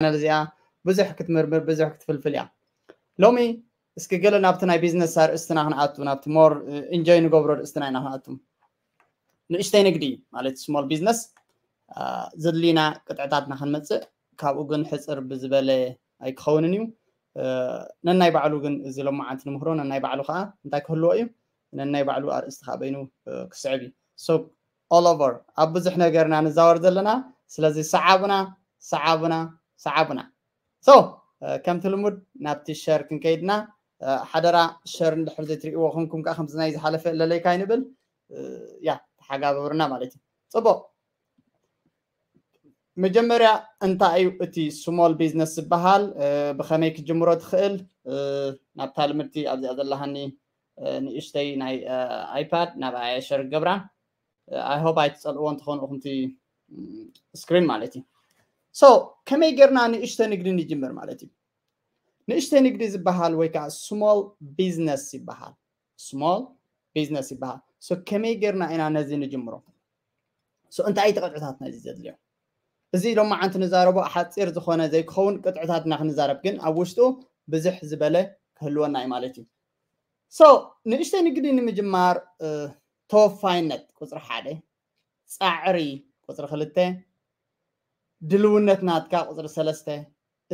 ቻነል እዚኣ ብዙሕ ክትምርምር ብዙሕ ክትፍልፍል እያ። ሎሚ እስኪ ገለ ናብቲ ናይ ቢዝነስ ኣርእስትና ክንኣቱ፣ ናብቲ ሞር ኢንጆይ ንገብሮ ርእስትና ኢና ክንኣቱ። ንእሽተይ ንግዲ ማለት ስሞል ቢዝነስ ዘድልዩና ቅጥዕታትና ክንመፅእ፣ ካብኡ ግን ሕፅር ብዝበለ ኣይክኸውንን እዩ። ነናይ ባዕሉ ግን እዚ ሎማዓንቲ ንምህሮ ነናይ ባዕሉ ከዓ እንታይ ክህልዎ እዩ፣ ነናይ ባዕሉ ኣርእስቲ ከዓ በይኑ ክስዕብ እዩ። So all over ኣብ ብዙሕ ነገርና ንዛወር ዘለና። ስለዚ ሰዓቡና፣ ሰዓቡና፣ ሰዓቡና። So ከምቲ ልሙድ ናብቲ ሸር ክንከይድና፣ ሓደራ ሸር እንድሕር ዘይትርእይዎ ኮንኩም ከዓ ከምዚ ናይ ዝሓለፈ ለለይካ ይንብል። ያ ተሓጋበሩና ማለት እዩ። ፅቡቅ። መጀመርያ እንታይ እዩ እቲ ስሞል ቢዝነስ ዝበሃል? ብኸመይ ክጅምሮ ትኽእል? ናብታ ልምድቲ ኣብዚኣ ዘለሃኒ ንእሽተይ ናይ ኣይፓድ ናብኣ ሸር ገብራ። I hope ኣይትፀልእዎ እንተኾኑ እኹምቲ ስክሪን ማለት እዩ። So ከመይ ጌርና ንእሽተ ንግዲ ንጅምር ማለት እዩ? ንእሽተ ንግዲ ዝበሃል ወይ ከዓ ስሞል ቢዝነስ ይበሃል። ስሞል ቢዝነስ ይበሃል። So ከመይ ጌርና ኢና ነዚ ንጅምሮ? So እንታይ እዩ ቅጥዕታትና እዚ ዘድልዮ? እዚ ሎማዓንቲ ንዛረቦ ሓፂር ዝኾነ ዘይክኸውን ቅጥዕታትና ክንዛረብ ግን ኣብ ውሽጡ ብዙሕ ዝበለ ክህልወና እዩ ማለት እዩ። So ንእሽተ ንግዲ ንምጅማር ተወፋይነት ቁፅሪ ሓደ፣ ፃዕሪ ቁፅሪ ክልተ፣ ድልውነት ናትካ ቁፅሪ ሰለስተ።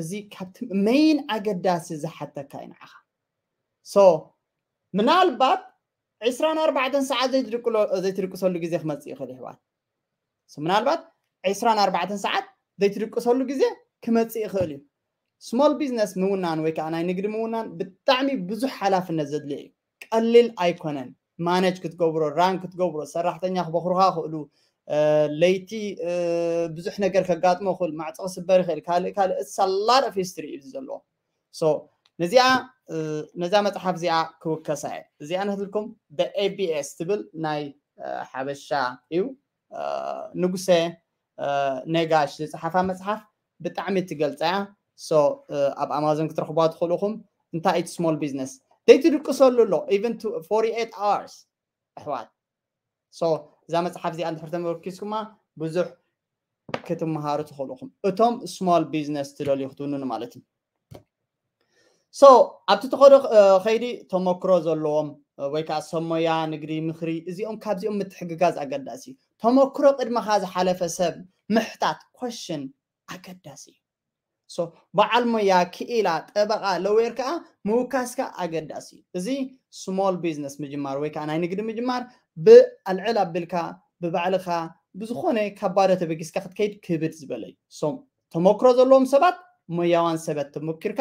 እዚ ካብቲ መይን ኣገዳሲ ዝሓተካ እዩ ንዓኻ። So ምናልባት ዕስራን ኣርባዕተን ሰዓት ዘይትድቅሎ ዘይትድቅሰሉ ግዜ ክመፅእ ይኽእል ይሕዋት። ምናልባት ዕስራን ኣርባዕተን ሰዓት ዘይትድቅሰሉ ግዜ ክመፅእ ይኽእል እዩ። ስሞል ቢዝነስ ምውናን ወይ ከዓ ናይ ንግዲ ምውናን ብጣዕሚ ብዙሕ ሓላፍነት ዘድልዮ እዩ። ቀሊል ኣይኮነን። ማነጅ ክትገብሮ፣ ራን ክትገብሮ፣ ሰራሕተኛ ክበክሩካ ክእሉ፣ ለይቲ ብዙሕ ነገር ከጋጥሞ ክእል፣ ማዕፆ ክስበር ይኽእል፣ ካልእ ካልእ፣ it's a lot of history እዩ ዘለዎ። So ነዚኣ ነዛ መፅሓፍ እዚኣ ክውከሳ እየ። እዚኣ ነትልኩም ኤቢኤስ ትብል ናይ ሓበሻ እዩ። ንጉሰ ነጋሽ ዝፀሓፋ መፅሓፍ ብጣዕሚ ትገልፃ እያ። So ኣብ ኣማዞን ክትረኽቧ ትኽእሉ ኢኹም። እንታይ እቲ ስሞል ቢዝነስ? ዘይትድቅሰሉ ኣሎ፣ even forty-eight hours ኣሕዋት። So እዛ መፅሓፍ እዚኣ እንድሕር ተመርኪስኩማ ብዙሕ ክትመሃሩ ትኽእሉ ኢኹም፣ እቶም ስሞል ቢዝነስ ትደልዩ ክትውንኑ ማለት እዩ። So ኣብቲ ተኸዶ ከይዲ ተመክሮ ዘለዎም ወይ ከዓ ሰብ ሞያ ንግዲ ምኽሪ፣ እዚኦም ካብዚኦም ምትሕግጋዝ ኣገዳሲ እዩ። ተመክሮ ቅድመኻ ዝሓለፈ ሰብ ምሕታት ኮሽን ኣገዳሲ እዩ። So በዓል ሞያ፣ ክኢላ፣ ጠበቃ፣ ለዌር ከዓ ምውካስካ ኣገዳሲ እዩ። እዚ ስሞል ቢዝነስ ምጅማር ወይ ከዓ ናይ ንግዲ ምጅማር ብኣልዕል ኣቢልካ ብባዕልካ ብዝኾነ ካብ ባዶ ተበጊስካ ክትከይድ ክብድ ዝበለ እዩ። So ተመክሮ ዘለዎም ሰባት፣ ሞያዋን ሰባት ተመኪርካ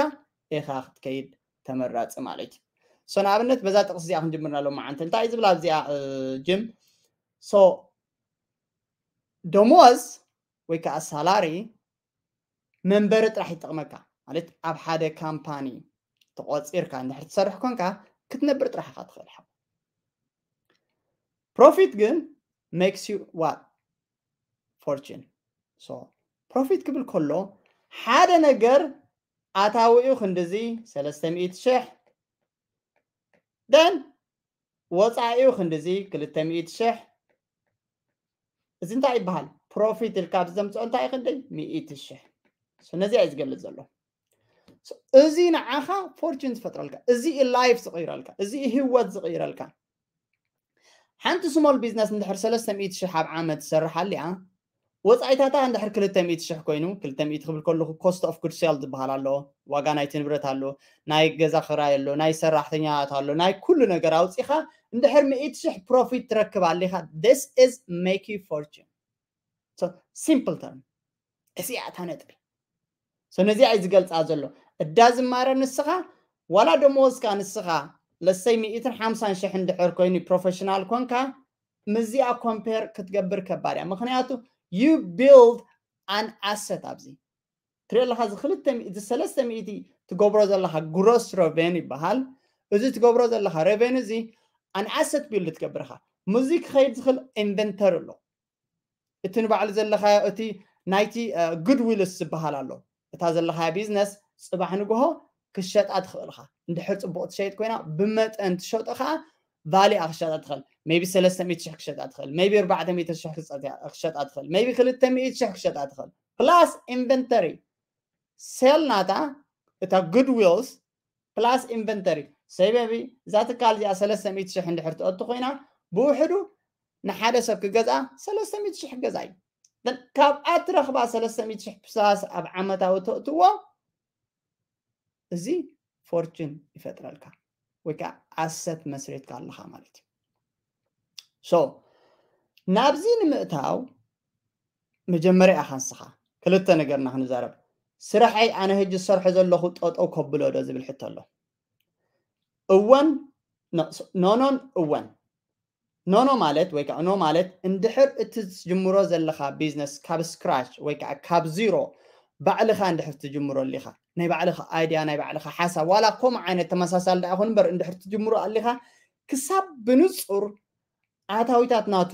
ኢኻ ክትከይድ ተመራፂ ማለት እዩ። So ንኣብነት በዛ ጥቅሲ እዚኣ ክንጅምር ኣለዎ መዓንቲ። እንታይ እዩ ዝብል ኣብዚኣ ጅም? So ደሞዝ ወይ ከዓ ሳላሪ መንበሪ ጥራሕ ይጠቕመካ ማለት ኣብ ሓደ ካምፓኒ ተቆፂርካ እንድሕር ትሰርሕ ኮንካ ክትነብር ጥራሕ ኢኻ ትኽእል ሓው። ፕሮፊት ግን makes you what? Fortune። So ፕሮፊት ክብል ከሎ ሓደ ነገር ኣታዊኡ ክንድዚ ሰለስተ ሚእቲ ሽሕ፣ then ወፃኢኡ ክንድዚ ክልተ ሚእቲ ሽሕ። እዚ እንታይ ይበሃል? ፕሮፊት ኢልካ ኣብዚ ዘምፅኦ እንታይ እዩ? ክንደይ? ሚእቲ ሽሕ። So ነዚኣ እዩ ዝገልፅ ዘሎ። So እዚ ንዓኻ ፎርቹን ዝፈጥረልካ፣ እዚ እዩ ላይፍ ዝቕይረልካ፣ እዚ እዩ ህይወት ዝቕይረልካ። ሓንቲ ስሞል ቢዝነስ እንድሕር ሰለስተ ሚእቲ ሽሕ ኣብ ዓመት ትሰርሕ ኣሊያ፣ ወፃኢታታ እንድሕር ክልተ ሚእቲ ሽሕ ኮይኑ፣ ክልተ ሚእቲ ክብል ከለኹ ኮስት ኦፍ ጉድ ሶልድ ዝበሃል ኣሎ፣ ዋጋ ናይቲ ንብረት ኣሎ፣ ናይ ገዛ ክራይ ኣሎ፣ ናይ ሰራሕተኛታት ኣሎ፣ ናይ ኩሉ ነገር ኣውፂኻ እንድሕር ሚእቲ ሽሕ ፕሮፊት ትረክብ ኣሊኻ፣ this is make you fortune። So simple term፣ እዚኣ እታ ነጥቢ። So ነዚኣ እዩ ዝገልፃ ዘሎ። እዳ ዝማረ ንስኻ ዋላ ደመወዝካ ንስኻ ለሰይ ሚእትን ሓምሳን ሽሕ እንድሕር ኮይኑ ፕሮፌሽናል ኮንካ፣ ምስዚኣ ኮምፔር ክትገብር ከባድ እያ። ምኽንያቱ you build an asset ኣብዚ ትሪኦ ኣለኻ። እዚ ክልተ ሚእቲ፣ እዚ ሰለስተ ሚእቲ ትገብሮ ዘለኻ ግሮስ ረቨን ይበሃል። እዚ ትገብሮ ዘለኻ ረቨን እዚ ኣን ኣሰት ቢልድ ትገብር ኢኻ። ምስዚ ክኸይድ ዝኽእል ኢንቨንተሪ ኣሎ። እቲ ንባዕሉ ዘለኻዮ፣ እቲ ናይቲ ጉድዊልስ ዝበሃል ኣሎ። እታ ዘለኻዮ ቢዝነስ ፅባሕ ንግሆ ክሸጣ ትኽእል ኢኻ። እንድሕር ፅቡቕ ትሸይጥ ኮይና ብመጠን ትሸጦ ከዓ ቫሊኣ ክሸጣ ትኽእል። ሜቢ ሰለስተ ሚእቲ ሽሕ ክሸጣ ትኽእል፣ ሜቢ ኣርባዕተ ሚእቲ ሽሕ ክሸጣ ትኽእል፣ ሜቢ ክልተ ሚእቲ ሽሕ ክሸጣ ትኽእል። ፕላስ ኢንቨንተሪ sale ናታ እታ good wills plus inventory ሰይበቢ እዛ ትካል እዚኣ ሰለስተ ሚእቲ ሽሕ እንድሕር ትኣቱ ኮይና ብውሕዱ ንሓደ ሰብ ክገዝኣ ሰለስተ ሚእቲ ሽሕ ክገዝኣ እዩ። ካብኣ ትረኽባ ሰለስተ ሚእቲ ሽሕ plus ኣብ ዓመታዊ ተእትዎ እዚ fortune ይፈጥረልካ ወይ ከዓ asset መስሪትካ ኣለኻ ማለት እዩ። So ናብዚ ንምእታው መጀመርያ ኢኻ ንስኻ ክልተ ነገርና ክንዛረብ። ስራሐይ ኣነ ሕጂ ዝሰርሖ ዘለኹ ጠጠው ከብሎ ዶ ዝብል ሕቶ ኣሎ። እወን፣ ኖኖን እወን። ኖኖ ማለት ወይ ከዓ ኖ ማለት እንድሕር እቲ ትጅምሮ ዘለኻ ቢዝነስ ካብ scratch ወይ ከዓ ካብ ዚሮ ባዕልኻ እንድሕር ትጅምሮ ኣሊኻ ናይ ባዕልኻ idea ናይ ባዕልኻ ሓሳብ ዋላ ከምኡ ዓይነት ተመሳሳሊ ዳኣ ይኹን እምበር እንድሕር ትጅምሮ ኣሊኻ ክሳብ ብንፁር ኣታዊታት ናቱ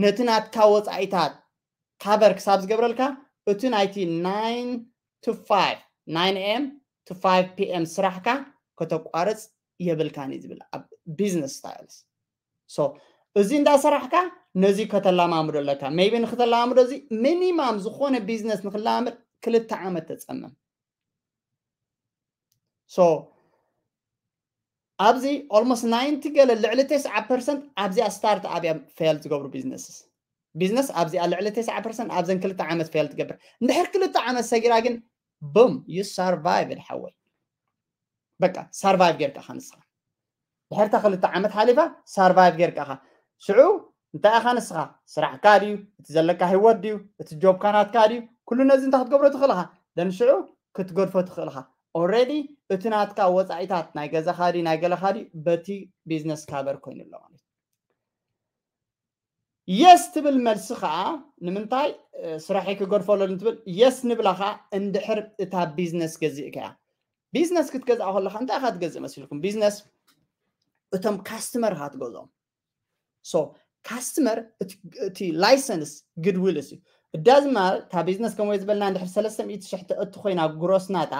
ነቲ ናትካ ወፃኢታት cover ክሳብ ዝገብረልካ እቲ ናይቲ nine to five nine am to five pm ስራሕካ ከተቋርፅ የብልካን እዩ ዝብል ኣብ business styles። So እዚ እንዳሰራሕካ ነዚ ከተላማምዶ ኣለካ። Maybe ንክተላማምዶ እዚ minimum ዝኾነ ቢዝነስ ንክላማምድ ክልተ ዓመት ተፀመም። So ኣብዚ almost ninety ገለ ልዕሊ ተስዓ percent ኣብዚኣ start up እዮም fail ዝገብሩ businesses። ቢዝነስ ኣብዚኣ ልዕሊ ተስዓ percent ኣብዘን ክልተ ዓመት fail ትገብር። እንድሕር ክልተ ዓመት ሰጊራ ግን boom you survive ሓወይ። በቃ survive ጌርካ ኢኻ ንስኻ። ድሕርታ ክልተ ዓመት ሓሊፋ survive ጌርካ ኢኻ። ሽዑ እንታይ ኢኻ ንስኻ? ስራሕካ ድዩ? እቲ ዘለካ ህይወት ድዩ? እቲ ጆብካ ናትካ ድዩ? ኩሉ ነዚ እንታይ ክትገብሮ ትኽእል ኢኻ? Then ሽዑ ክትገድፎ ትኽእል ኢኻ። Already እቲ ናትካ ወፃኢታት ናይ ገዛኻ ድዩ ናይ ገለኻ ድዩ በቲ ቢዝነስ cover ኮይኑ ኣሎ ማለት እዩ። Yes ትብል መልሲ ከዓ ንምንታይ ስራሐይ ክገድፎ ኣሎ ንትብል yes ንብላ ከዓ እንድሕር እታ ቢዝነስ ገዚእካ እያ። ቢዝነስ ክትገዝኣ ከለካ እንታይ ኢካ ትገዝእ መሲልኩም? ቢዝነስ እቶም ካስተመር ኢካ ትገዝኦም። So ካስተመር እቲ license good wills እዩ። እዳዝማ እታ ቢዝነስ ከምኡ ዝበልና እንድሕር ሰለስተ ሚእቲ ሽሕ ተእቱ ኮይና ግሮስ ናታ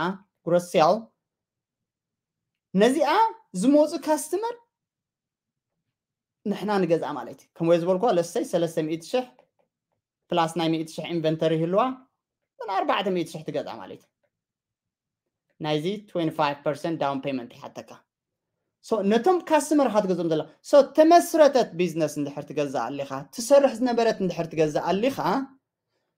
ግሮስ ሴል ነዚኣ ዝመፁ ካስተመር ንሕና ንገዝኣ ማለት እዩ። ከምኡ ዝበልኩ ለሰይ ሰለስተ ሚእቲ ሽሕ plus ናይ ሚእቲ ሽሕ ኢንቨንተሪ ይህልዋ ን ኣርባዕተ ሚእቲ ሽሕ ትገዝኣ ማለት እዩ። ናይዚ twenty five percent down payment ይሓተካ። So ነቶም ካስተመር ኢካ ትገዝኦም ዘላ so ተመስረተት ቢዝነስ እንድሕር ትገዝእ ኣሊካ ትሰርሕ ዝነበረት እንድሕር ትገዝእ ኣሊካ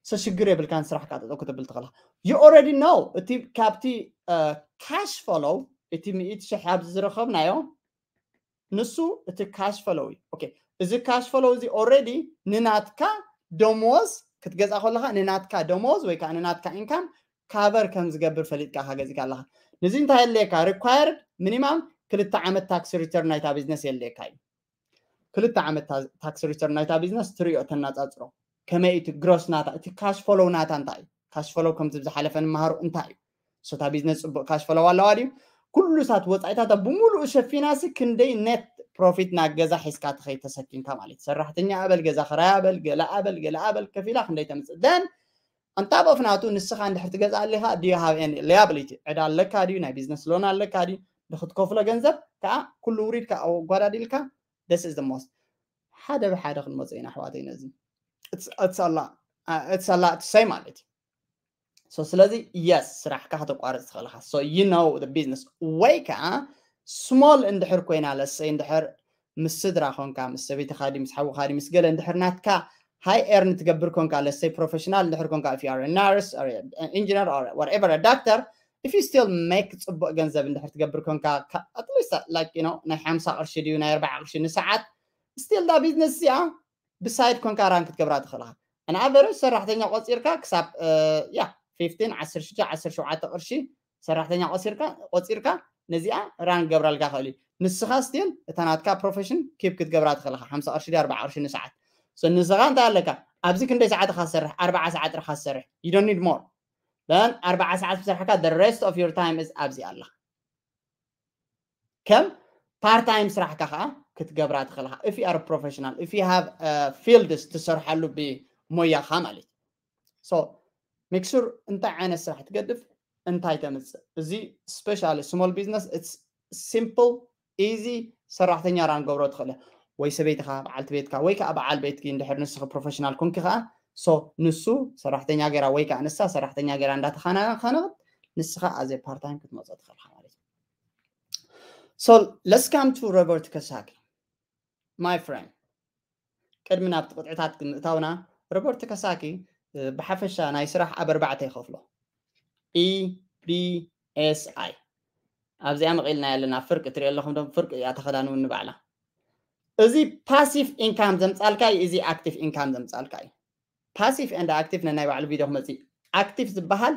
so ሽግር የብልካን ስራሕካ ጠጠው ክትብል ትኽእልካ። You already know እቲ ካብቲ cash flow እቲ ሚእቲ ሽሕ ኣብዚ ዝረኸብናዮ ንሱ እቲ cash flow እዩ። Okay እዚ cash flow እዚ already ንናትካ ደሞዝ ክትገዝኣ ከለካ ንናትካ ደሞዝ ወይ ከዓ ንናትካ income cover ከም ዝገብር ፈሊጥካ ኢካ ገዚእካ ኣለካ። ንዚ እንታይ የድልየካ? Required minimum ክልተ ዓመት tax return ናይታ ቢዝነስ የድልየካ እዩ። ክልተ ዓመት tax return ናይታ ቢዝነስ ትሪኦ ተናፃፅሮ ከመይ እቲ ግሮስ ናታ እቲ cash flow ናታ እንታይ እዩ? Cash flow ከምዚ ዝሓለፈ ንመሃሮ እንታይ እዩ? So እታ ቢዝነስ ፅቡቅ cash flow ኣለዋ ድዩ? ኩሉሳት ወፃኢታታ ብምሉኡ ሸፊናሲ ክንደይ net profit ናብ ገዛ ሒዝካ ትኸይድ ተሰኪምካ ማለት እዩ። ሰራሕተኛ ኣበል ገዛ ክራይ ኣበል ገለ ኣበል ገለ ኣበል ከፊላ ክንደይ ተምፅእ then ኣንታ በፍናቱ ንስኻ እንድሕር ትገዝእ ኣሊኻ do you have any liability ዕዳ ኣለካ ድዩ ናይ ቢዝነስ ሎን ኣለካ ድዩ ንክትከፍሎ ገንዘብ ከዓ ኩሉ ውሪድካ ኣወጓዳዲልካ this is the most ሓደ ብሓደ ክንመፁ ኢና ኣሕዋተይ ነዚ it's a lot to say ማለት እዩ። So ስለዚ yes ስራሕካ ከተቋርፅ ትኽእል ኢኻ so you know the business ወይ ከዓ small እንድሕር ኮይና ለሰይ እንድሕር ምስ ስድራ ኮንካ ምስ ሰበይትኻ ድዩ ምስ ሓውኻ ድዩ ምስ ገለ እንድሕር ናትካ high earn ትገብር ኮንካ ለሰይ professional እንድሕር ኮንካ if you are a nurse or engineer or whatever a doctor if you still make ፅቡቅ ገንዘብ እንድሕር ትገብር ኮንካ at least like you know ናይ ሓምሳ ቅርሺ ድዩ ናይ ኣርባዓ ቅርሺ ንሰዓት still እዛ ቢዝነስ እዚኣ ብሳይድ ኮንካ ራን ክትገብራ ትኽእል ኢኻ። An average ሰራሕተኛ ቆፂርካ ክሳብ ያ fifteen ዓሰርተ ሽዱሽተ ዓሰርተ ሸውዓተ ቅርሺ ሰራሕተኛ ቆፂርካ ነዚኣ ራን ክገብረልካ ክእል እዩ። ንስኻ still እታ ናትካ profession keep ክትገብራ ትኽእል ኢኻ ሓምሳ ቅርሺ ድዩ ኣርባዓ ቅርሺ ንሰዓት። So ንስኻ እንታይ ኣለካ ኣብዚ ክንደይ ሰዓት ኢኻ ትሰርሕ? ኣርባዓ ሰዓት ጥራሕ ኢኻ ትሰርሕ። You don't need more. Then ኣርባዓ ሰዓት ብስራሕካ the rest of your time is ኣብዚ ኣላ። ከም part time ስራሕካ ከዓ ክትገብራ ትኽእል ኢኻ if you are professional if you have fields ትሰርሓሉ ብሞያኻ ማለት እዩ። So make sure እንታይ ዓይነት ስራሕ ትገድፍ እንታይ ተምፅእ እዚ specially small business it's simple easy ሰራሕተኛ ራን ገብሮ ትኽእል ወይ ሰበይትኻ በዓልቲ ቤትካ ወይ ከዓ በዓል ቤትኪ እንድሕር ንስኺ professional ኮንኪ ከዓ so ንሱ ሰራሕተኛ ገይራ ወይ ከዓ ንሳ ሰራሕተኛ ገይራ እንዳተኻናኸነት ንስኻ ኣዘ ፓርታይም ክትመፅኦ ትኽእልካ ማለት እዩ። So let's come to Robert Kiyosaki, my friend. ቅድሚ ናብቲ ቅጥዕታት ምእታውና፣ ሮበርት ከሳኪ ብሓፈሻ ናይ ስራሕ ኣብ ኣርባዕተ ይኸፍሎ። E B S I ኣብዚኣ መቒልና ያለና ፍርቂ ትሪኦ ኣለኹም ዶ? ፍርቂ እያ ተኸዳንውኒ ባዕላ። እዚ ፓሲቭ ኢንካም ዘምጻልካ እዩ፣ እዚ ኣክቲቭ ኢንካም ዘምጻልካ እዩ። ፓሲቭ ኤንድ ኣክቲቭ ነናይ ባዕሉ ቪድዮ ክመጽእ። ኣክቲቭ ዝበሃል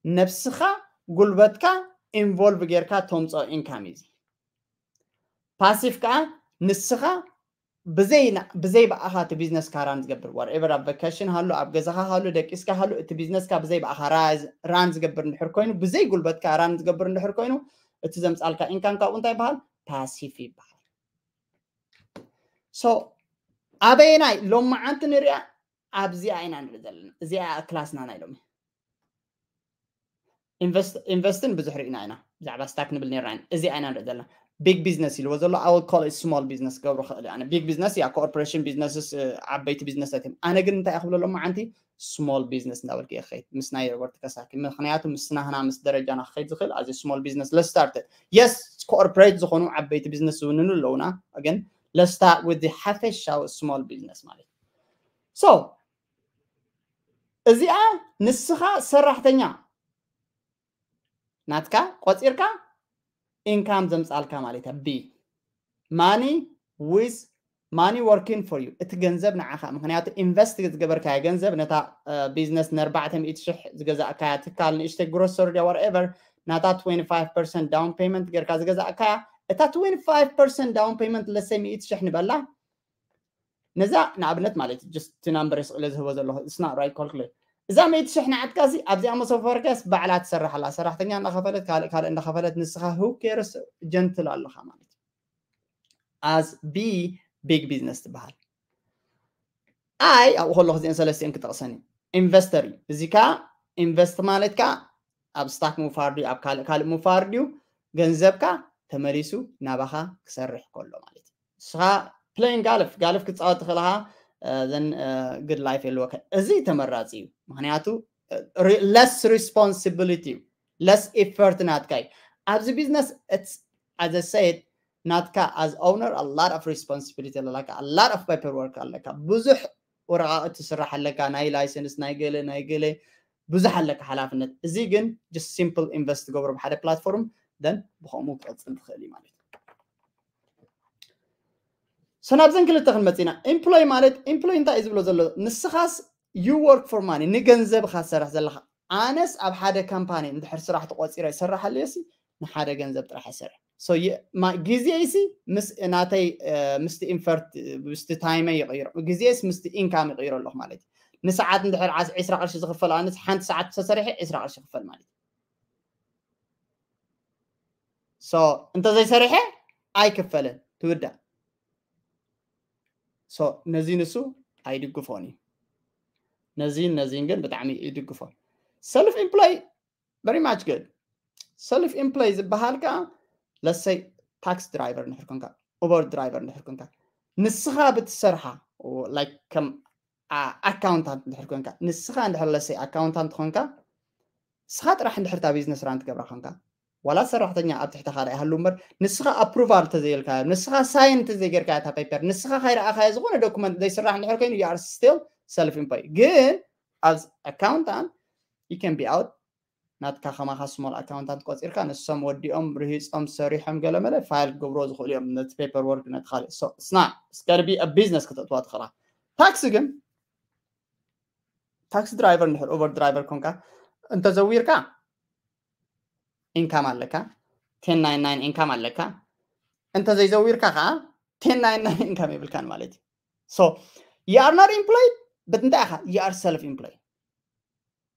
ነብስኻ ጉልበትካ ኢንቮልቭ ጌርካ ተምፅኦ ኢንካም እዩ። ፓሲቭ ከዓ ንስኻ ብዘይ ብዘይ ብኣኻ እቲ ቢዝነስካ ራን ዝገብር whatever፣ ኣብ ቫኬሽን ሃሉ፣ ኣብ ገዛኻ ሃሉ፣ ደቂስካ ሃሉ፣ እቲ ቢዝነስካ ብዘይ ብኣኻ ራን ዝገብር እንድሕር ኮይኑ፣ ብዘይ ጉልበትካ ራን ዝገብር እንድሕር ኮይኑ፣ እቲ ዘምፃልካ ኢንካም ካብኡ እንታይ ይበሃል? ፓሲቭ ይበሃል። So ኣበየናይ ሎማዓንቲ ንሪኣ ኣብዚኣ ኢና ንርኢ ዘለና። እዚኣ ክላስና ናይ ሎሚ ኢንቨስትን ብዙሕ ርኢና ኢና። ብዛዕባ ስታክ ንብል ነርና ኢና። እዚኣ ኢና ንርኢ ዘለና። ቢግ ቢዝነስ ኢልዎ ዘሎ I will call it small business ገብሮ ክእል። ኣነ ቢግ ቢዝነስ እያ፣ ኮርፖሬሽን ቢዝነስስ፣ ዓበይቲ ቢዝነሳት እዮም። ኣነ ግን እንታይ ክብሎ ሎማዓንቲ ስሞል ቢዝነስ እንዳበልክ እየ ክኸይድ ምስ ናይ ሮበርት ከሳኪ። ምክንያቱ ምስ ናህና ምስ ደረጃና ክኸይድ ዝኽእል ኣዚ ስሞል ቢዝነስ ለስ ስታርት። የስ ኮርፖሬት ዝኾኑ ዓበይቲ ቢዝነስ ዝውንኑ ኣለውና፣ ግን let's start with the ሓፈሻዊ ስሞል ቢዝነስ ማለት እዩ። So እዚኣ ንስኻ ሰራሕተኛ ናትካ ቆፂርካ ኢንካም ዘምፃልካ ማለት እያ። ቢ ማኒ ዊዝ ማኒ ወርኪንግ ፎር ዩ፣ እቲ ገንዘብ ንዓኻ። ምክንያቱ ኢንቨስት ዝገበርካዮ ገንዘብ ነታ ቢዝነስ ንኣርባዕተ ሚእቲ ሽሕ ዝገዛእካያ ትካል ንእሽተይ ግሮሰሪ ድያ whatever፣ ናታ ትዌንቲ ፋይቭ ፐርሰንት ዳውን ፔመንት ጌርካ ዝገዛእካያ፣ እታ ትዌንቲ ፋይቭ ፐርሰንት ዳውን ፔመንት ለሰይ ሚእቲ ሽሕ ንበላ፣ ነዛ ንኣብነት ማለት just number ስለ ዝህቦ ዘለኹ it's not right calculate። እዛ ሚእቲ ሽሕ ንዓትካ ሲ ኣብዚኣ መሰፈርካስ ባዕላ ትሰርሕ ኣላ፣ ሰራሕተኛ እንዳኸፈለት ካልእ ካልእ እንዳኸፈለት ንስኻ who cares ጀንትል ኣለኻ ማለት እዩ። As B ቢግ ቢዝነስ ትበሃል። ኣይ ኣብኡ ከለኹ እዚአን ሰለስቲአን ክጠቕሰን እዩ። ኢንቨስተር እዩ። እዚ ከ ኢንቨስት ማለት ከ ኣብ ስታክ ምውፋር ድዩ ኣብ ካልእ ካልእ ምውፋር ድዩ? ገንዘብካ ተመሊሱ ናባኻ ክሰርሕ ከሎ ማለት እዩ። ንስኻ ፕሌይን ጋልፍ ጋልፍ ክትፃወት ትኽእልኻ፣ ዘን ግድ ላይፍ የልወካ። እዚ ተመራፂ እዩ። ምክንያቱ ለስ ሪስፖንሲቢሊቲ እዩ፣ ለስ ኢፈርት ናትካ እዩ። ኣብዚ ቢዝነስ as I said ናትካ as owner a lot of responsibility ኣለካ፣ a lot of paperwork ኣለካ፣ ብዙሕ ወረቃቅቲ ትስራሕ ኣለካ፣ ናይ ላይሰንስ ናይ ገለ ናይ ገለ ብዙሕ ኣለካ ሓላፍነት። እዚ ግን just simple ኢንቨስት ትገብሮ ብሓደ ፕላትፎርም then ብከምኡ ክቀፅል ትኽእል እዩ ማለት እዩ። So ናብዘን ክልተ ክንመፅእ ኢና። ኢምፕሎይ ማለት ኢምፕሎይ እንታይ እዩ ዝብሎ ዘሎ? ንስኻስ you work for money ንገንዘብኻ ትሰርሕ ዘለኻ። ኣነስ ኣብ ሓደ ካምፓኒ እንድሕር ስራሕ ተቆፂረ ይሰርሕ ኣለዮ ሲ ንሓደ ገንዘብ ጥራሕ ይሰርሕ። So ግዜይሲ ምስ ናተይ ምስቲ ኢንፈርት ምስቲ ታይመይ ይቕይሮ፣ ግዜስ ምስቲ ኢንካም ይቕይሮ ኣለኹ ማለት እዩ። ንሰዓት እንድሕር ዒስራ ቅርሺ ዝኽፈል ኣነስ ሓንቲ ሰዓት ተሰሪሐ ዒስራ ቅርሺ ይኽፈል ማለት እዩ። So እንተዘይሰሪሐ ኣይክፈልን፣ ትውዳእ። So ነዚ ንሱ ኣይድግፎን እዩ። ነዚን ነዚን ግን ብጣዕሚ ይድግፎ። ሰልፍ ኢምፕሎይ very much good። ሰልፍ ኢምፕሎይ ዝበሃል ከዓ ለሰይ ታክስ ድራይቨር እንድሕር ኮንካ፣ ኡበር ድራይቨር እንድሕር ኮንካ፣ ንስኻ ብትሰርሓ like ከም ኣካውንታንት እንድሕር ኮንካ፣ ንስኻ እንድሕር ለሰይ ኣካውንታንት ኮንካ፣ ንስኻ ጥራሕ እንድሕር እታ ቢዝነስ ራን ትገብራ ኮንካ፣ ዋላ ሰራሕተኛ ኣብ ትሕቲ ካልእ ይሃሉ እምበር ንስኻ ኣፕሩቫል እንተዘይልካዮ፣ ንስኻ ሳይን እንተዘይጌርካዮ እታ ፔፐር፣ ንስኻ ካይረኣኻዮ ዝኾነ ዶኩመንት ዘይስራሕ እንድሕር ኮይኑ you are still self employed። ግን as accountant you can be out። ናትካ ከማኻ ስሞል ኣካውንታንት ቆፂርካ ንሶም ወዲኦም ርሂፆም ሰሪሖም ገለመለ ፋይል ክገብርዎ ዝኽእሉ እዮም ነቲ ፔፐር ወርክ ነቲ ካልእ። So it's not it's gotta be a business ክተእትዋ ትኽእላ። ታክሲ ግን ታክሲ ድራይቨር እንድሕር ኡበር ድራይቨር ኮንካ እንተዘዊርካ ኢንካም ኣለካ፣ ቴን ናይን ናይን ኢንካም ኣለካ። እንተዘይዘዊርካ ከዓ ቴን ናይን ናይን ኢንካም የብልካን ማለት እዩ። So you are not employed but እንታይ ኢኻ? You are self employed።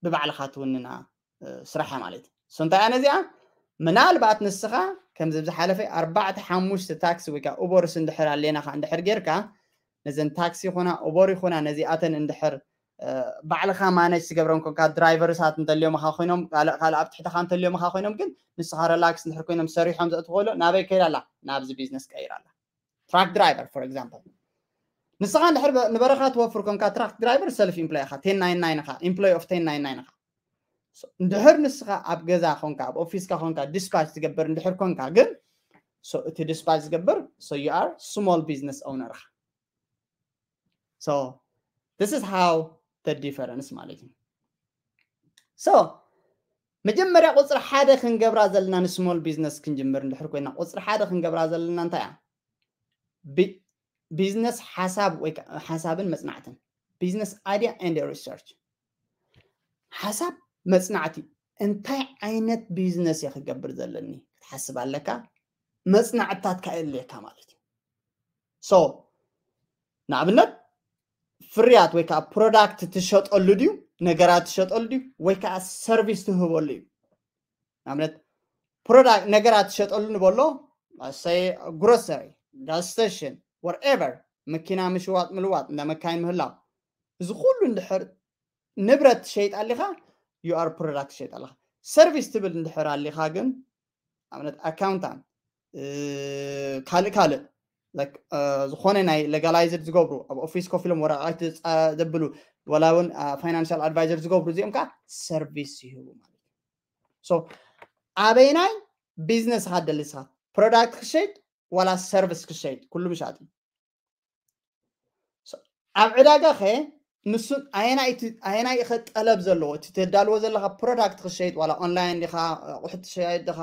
ብባዕልኻ ትውንና ስራሕ ማለት እዩ። So እንታይ እያ ነዚኣ? ምናልባት ንስኻ ከምዚ ዝሓለፈ ኣርባዕተ ሓሙሽተ ታክሲ ወይ ከዓ ኡበርስ እንድሕር ኣሌናኻ እንድሕር ጌርካ ነዘን ታክሲ ይኹና ኡበር ይኹና ነዚኣተን እንድሕር ባዕልኻ ማነጅ ትገብረን ኮንካ ድራይቨርሳት እንተልዮምኻ ኮይኖም ካልእ ካልእ ኣብ ትሕትኻ እንተልዮምኻ ኮይኖም ግን ንስኻ ረላክስ እንድሕር ኮይኖም ሰሪሖም ዘእትኸሎ ናበይ ከይዳ ኣላ? ናብዚ ቢዝነስ ቀይራ ኣላ። ትራክ ድራይቨር for example ንስኻ እንድሕር ንበረኻ ትወፍር ኮንካ ትራክ ድራይቨር ሰልፍ ኢምፕሎይ ኢኻ፣ ቴን ናይን ናይን ኢኻ፣ ኢምፕሎይ ኦፍ ቴን ናይን ናይን ኢኻ። እንድሕር ንስኻ ኣብ ገዛ ኮንካ ኣብ ኦፊስካ ኮንካ dispatch ትገብር እንድሕር ኮንካ ግን እቲ dispatch ዝገብር so you are small business owner ኢኻ። So this is how the difference ማለት እዩ። So መጀመርያ ቁፅሪ ሓደ ክንገብራ ዘለና ን small business ክንጅምር እንድሕር ኮይና ቁፅሪ ሓደ ክንገብራ ዘለና እንታይ እያ? ቢዝነስ ሓሳብ ወይ ሓሳብን መፅናዕትን፣ business idea and research። ሓሳብ መፅናዕቲ፣ እንታይ ዓይነት ቢዝነስ እየ ክገብር ዘለኒ ክትሓስብ ኣለካ። መፅናዕትታትካ የድልየካ ማለት እዩ። So ንኣብነት ፍርያት ወይ ከዓ product ትሸጠሉ ድዩ፣ ነገራት ትሸጠሉ ድዩ፣ ወይ ከዓ ሰርቪስ ትህበሉ እዩ። ንኣብነት product ነገራት ትሸጠሉ ንበሎ say grocery፣ gas station፣ whatever፣ መኪና ምሽዋጥ ምልዋጥ እንዳ መካይን ምህላው፣ እዚ ኩሉ እንድሕር ንብረት ትሸይጥ ኣሊኻ you are product ትሸይጥ ኣለኻ። ሰርቪስ ትብል እንድሕር ኣሊኻ ግን ኣብነት ኣካውንታንት ካልእ ካልእ ዝኾነ ናይ legalized ዝገብሩ ኣብ ኦፊስ ኮፍ ኢሎም ወረቃት ዘብሉ ወላ እውን financial advisor ዝገብሩ እዚኦም ከዓ ሰርቪስ ይህቡ ማለት እዩ። So ኣበይናይ ቢዝነስ ኢኻ ደሊ ንስኻ product ክሸይጥ ዋላ ሰርቪስ ክሸይጥ ኩሉ ምሻጥ እዩ። ኣብ ዕዳጋ ኸ ንሱን ኣየናይ ኢኸ ጠለብ ዘለዎ እቲ ተዳልዎ ዘለካ product ክሸይጥ ዋላ online ዲኻ ኣቑሑት ትሸይጥ ዲኻ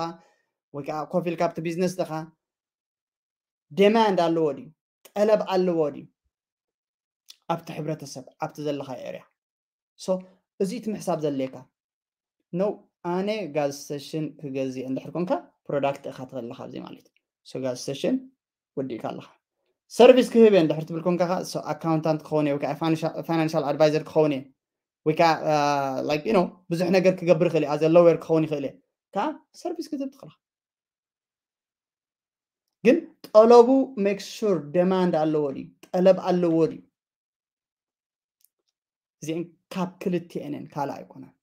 ወይ ከዓ ኮፍ ኢልካ ኣብቲ ቢዝነስ ዲኻ demand ኣለዎ ድዩ ጠለብ ኣለዎ ድዩ ኣብቲ ሕብረተሰብ ኣብቲ ዘለካ area። So እዚ እቲ ምሕሳብ ዘድልየካ ነው። ኣነ gas station ክገዝእ እንድሕር ኮንካ product ኢኻ ትኸልኻ ኣብዚ ማለት እዩ። So gas station ወዲእካ ኣለኻ። ሰርቪስ ክህብ እየ እንድሕር ትብል ኮንካ ከዓ so ኣካውንታንት ክኸውን እየ ወይ ከዓ financial advisor ክኸውን እየ ወይ ከዓ like you know ብዙሕ ነገር ክገብር ይኽእል እየ as a lawyer ክኸውን ይኽእል እየ ከዓ ሰርቪስ ክትህብ ትኽእል። ግን ጠለቡ make sure demand ኣለዎ ድዩ ጠለብ ኣለዎ ድዩ? እዚአን ካብ ክልቲአን እየን ካልእ ኣይኮነን።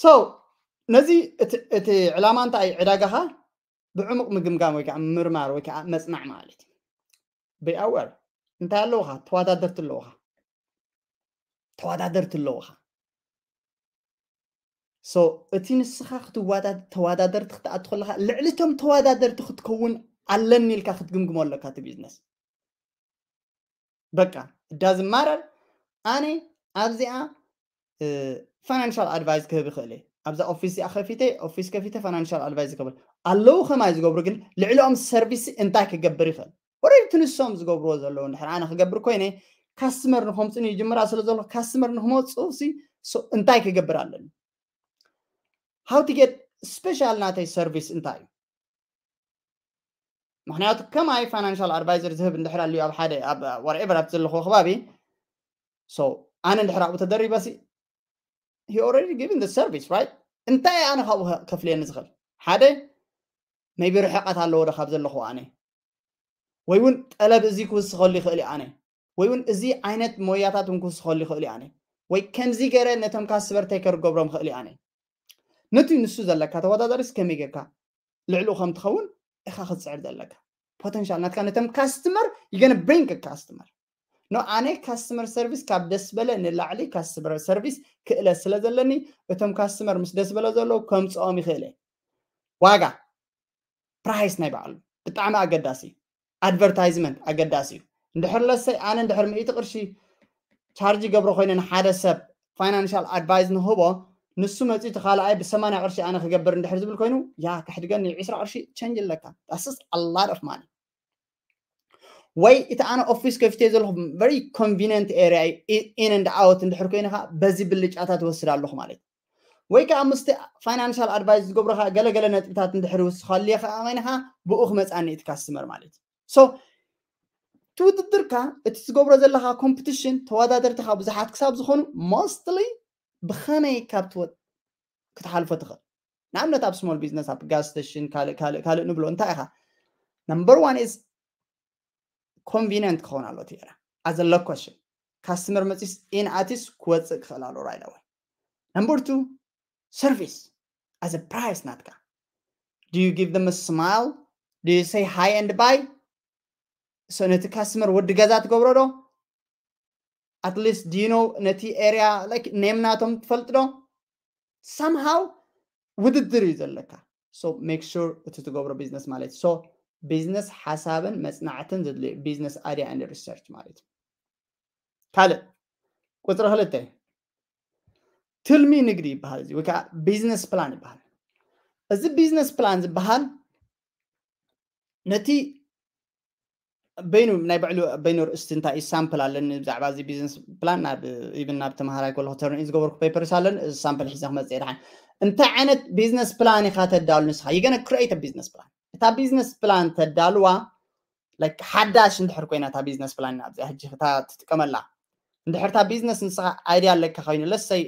So ነዚ እቲ ዕላማ እንታይ ዕዳጋኻ ብዕሙቕ ምግምጋም ወይ ከዓ ምርማር ወይ ከዓ መፅናዕ ማለት እዩ። Be aware እንታይ ኣለውኻ ተወዳደርቲ ኣለውኻ ተወዳደርቲ ኣለውኻ። So እቲ ንስኻ ክትዋዳ ተወዳደርቲ ክትኣቱ ከለኻ ልዕሊ እቶም ተወዳደርቲ ክትከውን ኣለኒ ኢልካ ክትግምግሞ ኣለካ እቲ ቢዝነስ። በቃ እዳ ዝማረር ኣነ ኣብዚኣ financial advice ክህብ ይኽእል እየ። ኣብዛ ኦፊስ እዚኣ ከፊተ ኦፊስ ከፊተ financial advice ክብል ኣለዉ ከማይ ዝገብሩ ግን ልዕሊኦም ሰርቪስ እንታይ ክገብር ይኽእል ወረድ ትንሶም ዝገብርዎ ዘለዉ እንድሕር ኣነ ክገብር ኮይነ ካስተመር ንኸምፁኒ ይጅምራ ስለ ዘሎ ካስተመር ንክመፁ እንታይ ክገብር ኣለኒ? How to get special ናተይ ሰርቪስ እንታይ እዩ? ምክንያቱ ከማይ financial advisor ዝህብ እንድሕር ኣልዩ ኣብ ሓደ ኣብ whatever ኣብቲ ዘለኹዎ ከባቢ so ኣነ እንድሕር ኣብኡ ተደሪበ ሲ he already given the service right? እንታይ ኣነ ካብኡ ከፍልየኒ ዝኽእል ሓደ maybe ርሕቀት ኣለዎ ዶ ካብ ዘለኹዎ ኣነ ወይ እውን ጠለብ እዚ ክውስኸሉ ይኽእል ኣነ ወይ እውን እዚ ዓይነት ሞያታት እውን ክውስኸሉ ይኽእል ኣነ ወይ ከምዚ ገረ ነቶም ካስተመር take care ክገብሮም ይኽእል ኣነ። ነቲ ንሱ ዘለካ ተወዳዳሪስ ከመይ ጌርካ ልዕሊኡ ከም ትኸውን ኢኻ ክትፅዕር ዘለካ። Potential ናትካ ነቶም ካስተመር you gonna bring a customer no ኣነ ካስተመር ሰርቪስ ካብ ደስ በለ ንላዕሊ ካስተመር ሰርቪስ ክእለ ስለ ዘለኒ እቶም ካስተመር ምስ ደስ በለ ዘለዉ ከምፅኦም ይኽእለ። ዋጋ price ናይ ባዕሉ ብጣዕሚ ኣገዳሲ እዩ። ኣድቨርታይዝመንት ኣገዳሲ እዩ። እንድሕር ለሰይ ኣነ እንድሕር ሚእቲ ቅርሺ ቻርጅ ገብሮ ኮይነ ንሓደ ሰብ financial advice ንህቦ ንሱ መፂኡ እቲ ካልኣይ ብሰማንያ ቅርሺ ኣነ ክገብር እንድሕር ዝብል ኮይኑ ያ ከሕድገኒ ዕስራ ቅርሺ ቸንጅ ኣለካ። That's a lot of money። ወይ እቲ ኣነ ኦፊስ ከፊተ ዘለኹ very convenient area in and out እንድሕር ኮይንካ በዚ ብልጫታት ወስድ ኣለኹ ማለት ወይ ከዓ ምስቲ financial advice ዝገብሩካ ገለገለ ነጥብታት እንድሕር ይውስኻሉ እየ ከዓ ኮይንካ ብኡ ክመፅኣኒ እቲ ካስተመር ማለት እዩ። So እቲ ውድድርካ እቲ ትገብሮ ዘለካ ኮምፒቲሽን ተወዳደርትካ ብዙሓት ክሳብ ዝኾኑ mostly ብኸመይ ካብ ክትሓልፎ ትኽእል? ንኣብነት ኣብ small business ኣብ gas station ካልእ ካልእ ካልእ ንብሎ እንታይ ኢኻ? Number one is convenient ክኸውን ኣሎ እቲ area as a location customer መፂስ in ኣቲስ ክወፅእ ክኽእል ኣሎ right away። Number two service as a price ናትካ do you give them a smile? Do you say hi and bye? So ነቲ ካስተመር ወዲ ገዛ ትገብሮ ዶ? at least do you know ነቲ area like name ናቶም ትፈልጥ ዶ? Somehow ውድድር እዩ ዘለካ። So make sure እቲ ትገብሮ business ማለት so business ሓሳብን መፅናዕትን ዘድልዮ business idea and research ማለት እዩ። ካልእ ቁፅሪ ክልተ ትልሚ ንግዲ ይበሃል። እዚ ወይ ከዓ business plan ይበሃል። እዚ business plan ዝበሃል ነቲ በይኑ ናይ ባዕሉ በይኑ ርእስቲ እንታይ ሳምፕል ኣለኒ ብዛዕባ እዚ business plan ናብ even ናብ ተምሃራይ ከለኹ ተርንኢ ዝገበርኩ ፔፐርስ ኣለኒ። እዚ ሳምፕል ሒዘ ክመፅእ እየ ደሓን። እንታይ ዓይነት business plan ኢኻ ተዳሉ ንስኻ? You gonna create a business plan። እታ business plan ተዳልዋ like ሓዳሽ እንድሕር ኮይና እታ business plan እዚኣ ሕጂ እታ ትጥቀመላ እንድሕር እታ business ንስኻ idea ኣለካ ኮይኑ let's say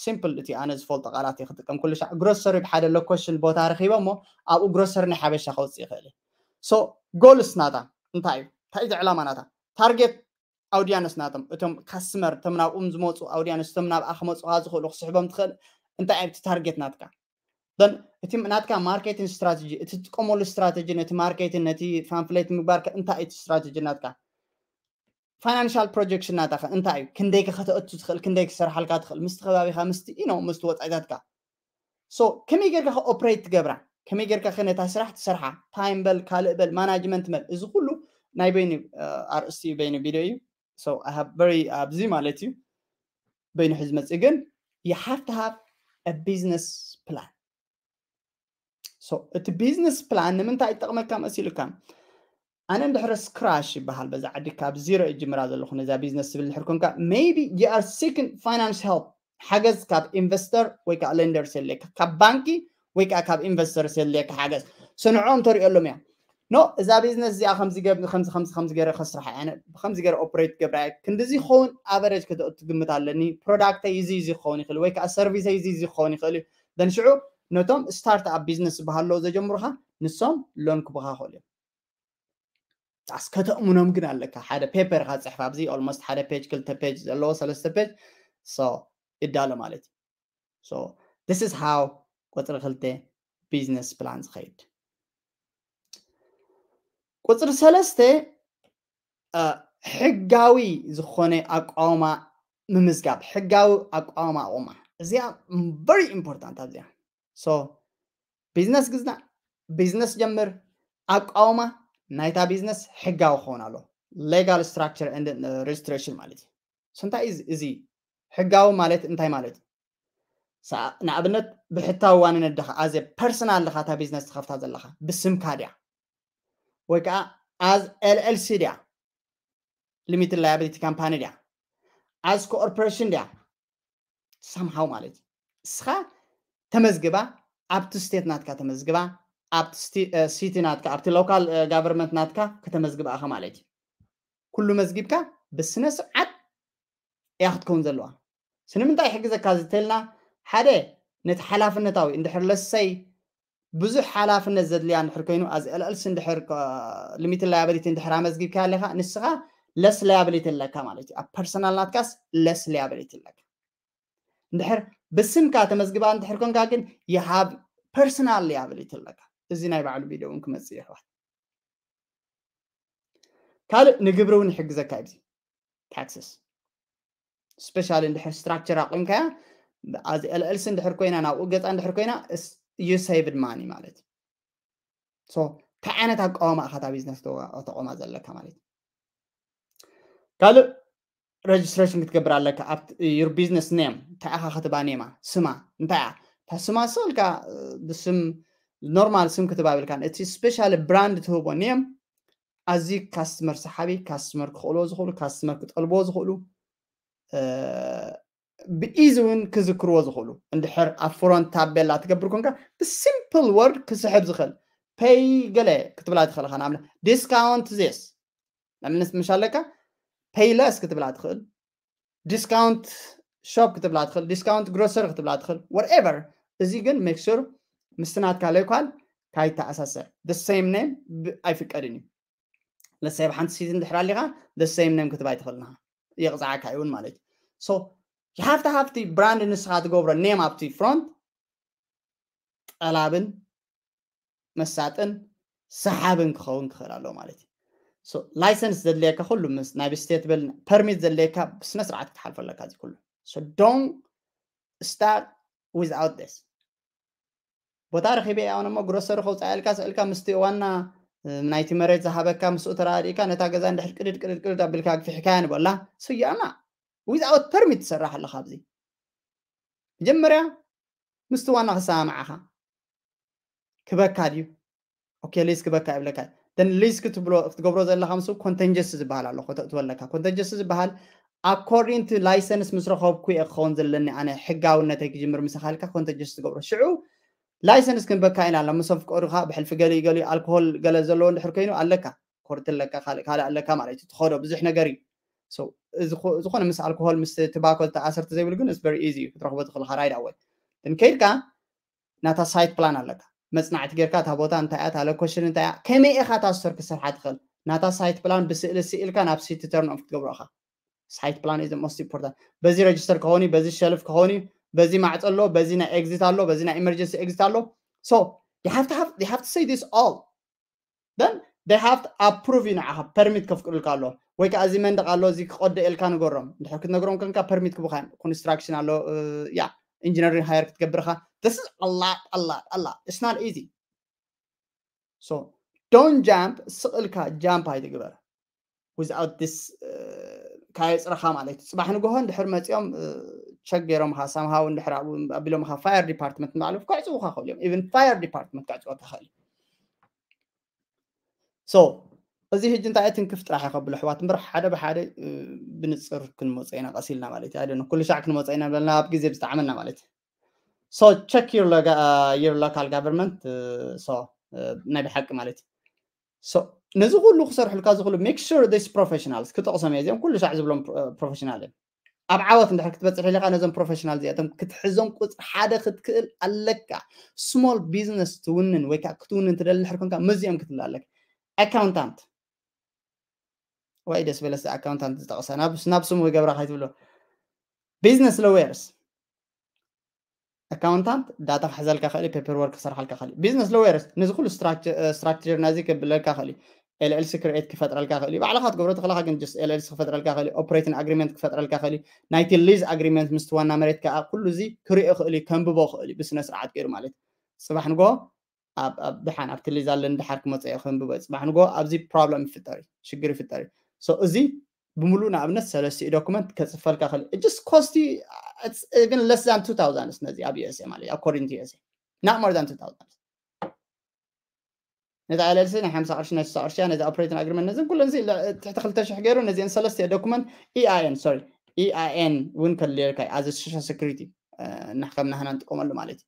simple እቲ ኣነ ዝፈልጦ ቃላት እየ ክጥቀም ኩሉ ሻዕ grocery ብሓደ location ቦታ ረኺበ እሞ ኣብኡ grocery ናይ ሓበሻ ከውፅእ ይኽእል እየ። So goals ናታ እንታይ እዩ? እንታይ እዩ ዕላማ ናታ? Target audience ናቶም እቶም customer እቶም ናብኡም ዝመፁ audience እቶም ናብኣ ክመፁኻ ዝኽእሉ ክስሕቦም ትኽእል እንታይ ኣብቲ target ናትካ then እቲ ናትካ marketing strategy እቲ ትጥቀመሉ strategy ነቲ marketing ነቲ pamphlet ምግባር እንታይ እቲ strategy ናትካ? Financial projection ናታኸ እንታይ እዩ? ክንደይ ከተእቱ ትኽእል? ክንደይ ክሰርሓልካ ትኽእል? ምስቲ ከባቢኻ ምስቲ you know ምስቲ ወፃኢታትካ so ከመይ ጌርካ ከ operate ትገብራ? ከመይ ጌርካ ከ ነታ ስራሕ ትሰርሓ? Time በል ካልእ በል management በል እዚ ኩሉ ናይ በይኑ ኣርእስቲ እዩ በይኑ video እዩ። So I have very ኣብዚ ማለት እዩ በይኑ ሕዚ መፅእ ግን you have to have a business plan። So እቲ business plan ንምንታይ ይጠቕመካ መሲሉካ? ኣነ እንድሕር scratch ይበሃል በዛ ዓዲ ካብ zero እጅምራ ዘለኹ ነዛ business ትብል እንድሕር ኮንካ maybe you are seeking finance help ሓገዝ ካብ investor ወይ ከዓ lenders የድልየካ ካብ ባንኪ ወይ ከዓ ካብ investors የድልየካ ሓገዝ so ንዕኦም ተሪኦሎም እዮም no እዛ business እዚኣ ከምዚ ገብ- ከምዚ ከምዚ ከምዚ ገይረ ከስርሓ እየ ኣነ ብከምዚ ገይረ operate ገብራ እየ ክንድዚ ክኸውን average ከተእቱ ግምት ኣለኒ product ይ እዚ እዚ ክኸውን ይኽእል ወይ ከዓ service ይ እዚ እዚ ክኸውን ይኽእል እዩ then ሽዑ ነቶም start up business ዝበሃሎ ዘጀምሩኻ ንሶም loan ክቡኻ ይኽእሉ እዮም ኣስ ከተእምኖም ግን ኣለካ ሓደ paper ኻ ፅሕፍ ኣብዚ almost ሓደ page ክልተ page ዘለዎ ሰለስተ page so ይዳሎ ማለት እዩ so this is how ቁፅሪ ክልተ business plan ዝኸይድ ቁፅሪ ሰለስተ ሕጋዊ ዝኾነ ኣቋውማ ምምዝጋብ ሕጋዊ ኣቋውማ ኣቑማ እዚኣ very important ኣብዚኣ so business ግዝና business ጀምር ኣቋውማ ናይታ business ሕጋዊ ክኸውን ኣሎ legal structure and registration ማለት እዩ እንታይ እዩ እዚ ሕጋዊ ማለት እንታይ ማለት እዩ ንኣብነት ብሕታዊ ዋንነት ድኻ ኣዘ personal ድኻ እታ business ትኸፍታ ዘለኻ ብስምካ ድያ ወይ ከዓ as LLC ድያ limited liability company ድያ as corporation ድያ somehow ማለት እዩ እስኻ ተመዝግባ ኣብቲ state ናትካ ተመዝግባ ኣብቲ city ናትካ ኣብቲ local government ናትካ ከተመዝግባ ኢኻ ማለት እዩ ኩሉ መዝጊብካ ብስነ ስርዓት እያ ክትከውን ዘለዋ ስንምንታይ ይሕግዘካ ዝተልና ሓደ ነቲ ሓላፍነታዊ እንድሕር ለሰይ ብዙሕ ሓላፍነት ዘድልያ እንድሕር ኮይኑ as LLC እንድሕር limited liability እንድሕር ኣመዝጊብካ ኣለካ ንስኻ less liability ኣለካ ማለት እዩ ኣብ personal ናትካስ less liability ኣለካ እንድሕር ብስምካ ተመዝግባ እንድሕር ኮንካ ግን you have personal liability ኣለካ እዚ ናይ ባዕሉ video እውን ክመፅእ ይሕዋት ካልእ ንግብሪ እውን ይሕግዘካ እዩ taxes special እንድሕር structure ኣቑምካያ as LLC እንድሕር ኮይና ናብኡ ገፃ እንድሕር ኮይና you saved money ማለት እዩ so እንታይ ዓይነት ኣቃዋማ ኢኻ እታ business ተቆማ ዘለካ ማለት እዩ ካልእ registration ክትገብር ኣለካ ኣብ your business name እንታይ ኢኻ ክትባ ኔማ ስማ እንታይ እያ እታ ስማ ስልካ ብስም normal ስም ክትባብልካ እቲ special brand ትህቦ name ኣዝዩ customer ሰሓቢ customer ክኽእልዎ ዝኽእሉ customer ክጠልብዎ ዝኽእሉ ብኢዚ እውን ክዝክርዎ ዝኽእሉ እንድሕር ኣብ front ታቤላ ትገብር ኮንካ ብsimple word ክስሕብ ዝኽእል pay ገለ ክትብላ ትኽእል ኢኻ ንኣብነት discount this ንኣብነት ምሽ ኣለካ pay less ክትብላ ትኽእል discount shop ክትብላ ትኽእል discount grocery ክትብላ ትኽእል whatever እዚ ግን make sure ምስቲ ናትካ local ካይተኣሳሰር the same name ኣይፍቀድን እዩ ለሰይ ኣብ ሓንቲ city እንድሕር ኣሊኻ the same name ክትባ ኣይትኽእልን ኢኻ የቕፅዓካ እውን ማለት እዩ so you have to have brand ንስኻ ትገብሮ name ኣብቲ front ጠላብን መሳጥን ሰሓብን ክኸውን ክኽእል ኣለዎ ማለት እዩ So license ዘድልየካ ኩሉ ምስ ናይ state በል permit ዘድልየካ ብስነ ስርዓት ክትሓልፎ ኣለካ እዚ ኩሉ። So don't start without this። ቦታ ረኺበ እያ እሞ ግሮሰሪ ከውፃእ ኢልካ ስእልካ ምስቲ ዋና ናይቲ መሬት ዝሃበካ ምስኡ ተራዲእካ ነታ ገዛ እንድሕር ቅድድ ቅድድ ቅድድ ኣቢልካ ኣግፊሕካያ ንበላ ስያና without permit ትሰርሕ ኣለካ ኣብዚ። መጀመርያ ምስቲ ዋና ክሰማማዓኻ ክበካ ድዩ? ኦኬ ሊዝ ክበካ ይብለካ። ን ሊዝ ክትብሎ ክትገብሮ ዘለካ ምስ contingency ዝበሃል ኣሎ ክተእትወለካ። Contingency ዝበሃል according to license ምስ ረኸብኩ እየ ክኸውን ዘለኒ ኣነ ሕጋውነተይ ክጅምር ምሳኻልካ contingency ትገብሮ። ሽዑ license ክንበካ ኢና ኣሎ ምስ ኣፍቀዱካ ብሕልፊ ገሊ ገሊ ኣልኮሆል ገለ ዘለዎ እንድሕር ኮይኑ ኣለካ ኮርት ኣለካ ካልእ ኣለካ ማለት እዩ። ትኸዶ ብዙሕ ነገር እዩ። ዝኾነ ምስ ኣልኮሆል ምስ ትባኮ ዝተኣሰር ተዘይብሉ ግን very easy ክትረኽቦ ትኽእል ካራይ ዳወይ ግን ከይድካ ናታ site plan ኣለካ መፅናዕቲ ጌርካ እታ ቦታ እንታይ እያ እታ location እንታይ እያ ከመይ ኢኻ እታ ስቶር ክሰርሓ ትኽእል ናታ site plan ብስእሊ ስኢልካ ናብ city turn off ክትገብሮ ኢኻ። Site plan is the most important። በዚ register ከኾን እዩ በዚ shelf ከኾን እዩ በዚ ማዕፆ ኣሎ በዚ ናይ exit ኣሎ በዚ ናይ emergency exit ኣሎ። So you have to have you have to say this all then they have to approve እዩ ንዓኻ permit ከፍቅዱልካ ኣሎ ወይ ከዓ እዚ መንደቕ ኣሎ እዚ ክቐዶ ኢልካ ንገሮም እንድሕር ክትነግሮም ከንካ permit ክቡካ እዮም construction ኣሎ ያ engineering hire ክትገብርካ this is a lot a lot a lot it's not easy። So don't jump ስቕ ኢልካ jump ኣይትግበር without this ካየፅረኻ ማለት እዩ። ፅባሕ ንግሆ እንድሕር መፂኦም check ገይሮምኻ somehow እንድሕር ኣብኡ ኣቢሎምኻ fire department ንባዕሎም ከዕፅዉኻ ክኽእሉ እዮም። Even fire department ከዕፅወካ ይኽእል እዩ። So እዚ ሕጂ እንታይ ትንክፍ ጥራሕ ከብሎ ኣሕዋት እምበር ሓደ ብሓደ ብንፅር ክንመፀ ኢና ቀሲልና ማለት እዩ። ኩሉ ሻዕ ክንመፀ ኢና በልና ኣብ ግዜ ብዝጠዓመና ማለት እዩ። So check your local government so ናይ ብሓቂ ማለት እዩ። So ነዚ ኩሉ ክሰርሕልካ እዚ ኩሉ make sure this professionals ክጠቕሶም እየ እዚኦም ኩሉ ሻዕ ዝብሎም professional እዮም። ኣብ ዓወት እንድሕር ክትበፅሕ ኢለካ ነዞም professional እዚኣቶም ክትሕዞም ቁፅሪ ሓደ ክትክእል ኣለካ። Small business ትውንን ወይ ከዓ ክትውንን ትደሊ እንድሕር ኮንካ ምስዚኦም ክትብል ኣለካ። Accountant ወይ ደስ በለስ accountant ዝጠቕሰ ናብ ስሙ ይገብራ ከይትብሎ business lawyers accountant data ክሕዘልካ ክእል paperwork ክሰርሓልካ ክእል business lawyers ነዚ ኩሉ structure ናዚ ክብለካ ክእል LLC create ክፈጥረልካ ክእል ባዕልካ ትገብሮ ተኽእልካ ግን just LLC ክፈጥረልካ ክእል operating agreement ክፈጥረልካ ክእል ናይቲ lease agreement ምስቲ ዋና መሬት ከዓ ኩሉ እዚ ክሪኦ ክእል ከንብቦ ክእል ብስነ ስርዓት ገይሩ ማለት ፅባሕ ንጎ ኣብ ድሓን ኣብቲ lease ኣለኒ ድሓር ክመፀ እየ ከንብቦ ፅባሕ ንጎ ኣብዚ problem ይፍጠር ሽግር ይፍጠር። So እዚ ብምሉእ ንኣብነት ሰለስቲኡ document ከፅፈልካ ክእል just cost even less than two thousand ነዚ ኣብ USA ማለት according to USA not more than two thousand ነዚ LLC ናይ ሓምሳ ቅርሺ ናይ ስሳ ቅርሺ ነዚ operating agreement ነዚ ኩለን ትሕቲ ክልተ ሽሕ ገይሩ ነዚን ሰለስተ document EIN sorry EIN እውን ከድልየልካ እዩ as social security ንሕከም ናህና ንጥቀመሉ ማለት እዩ።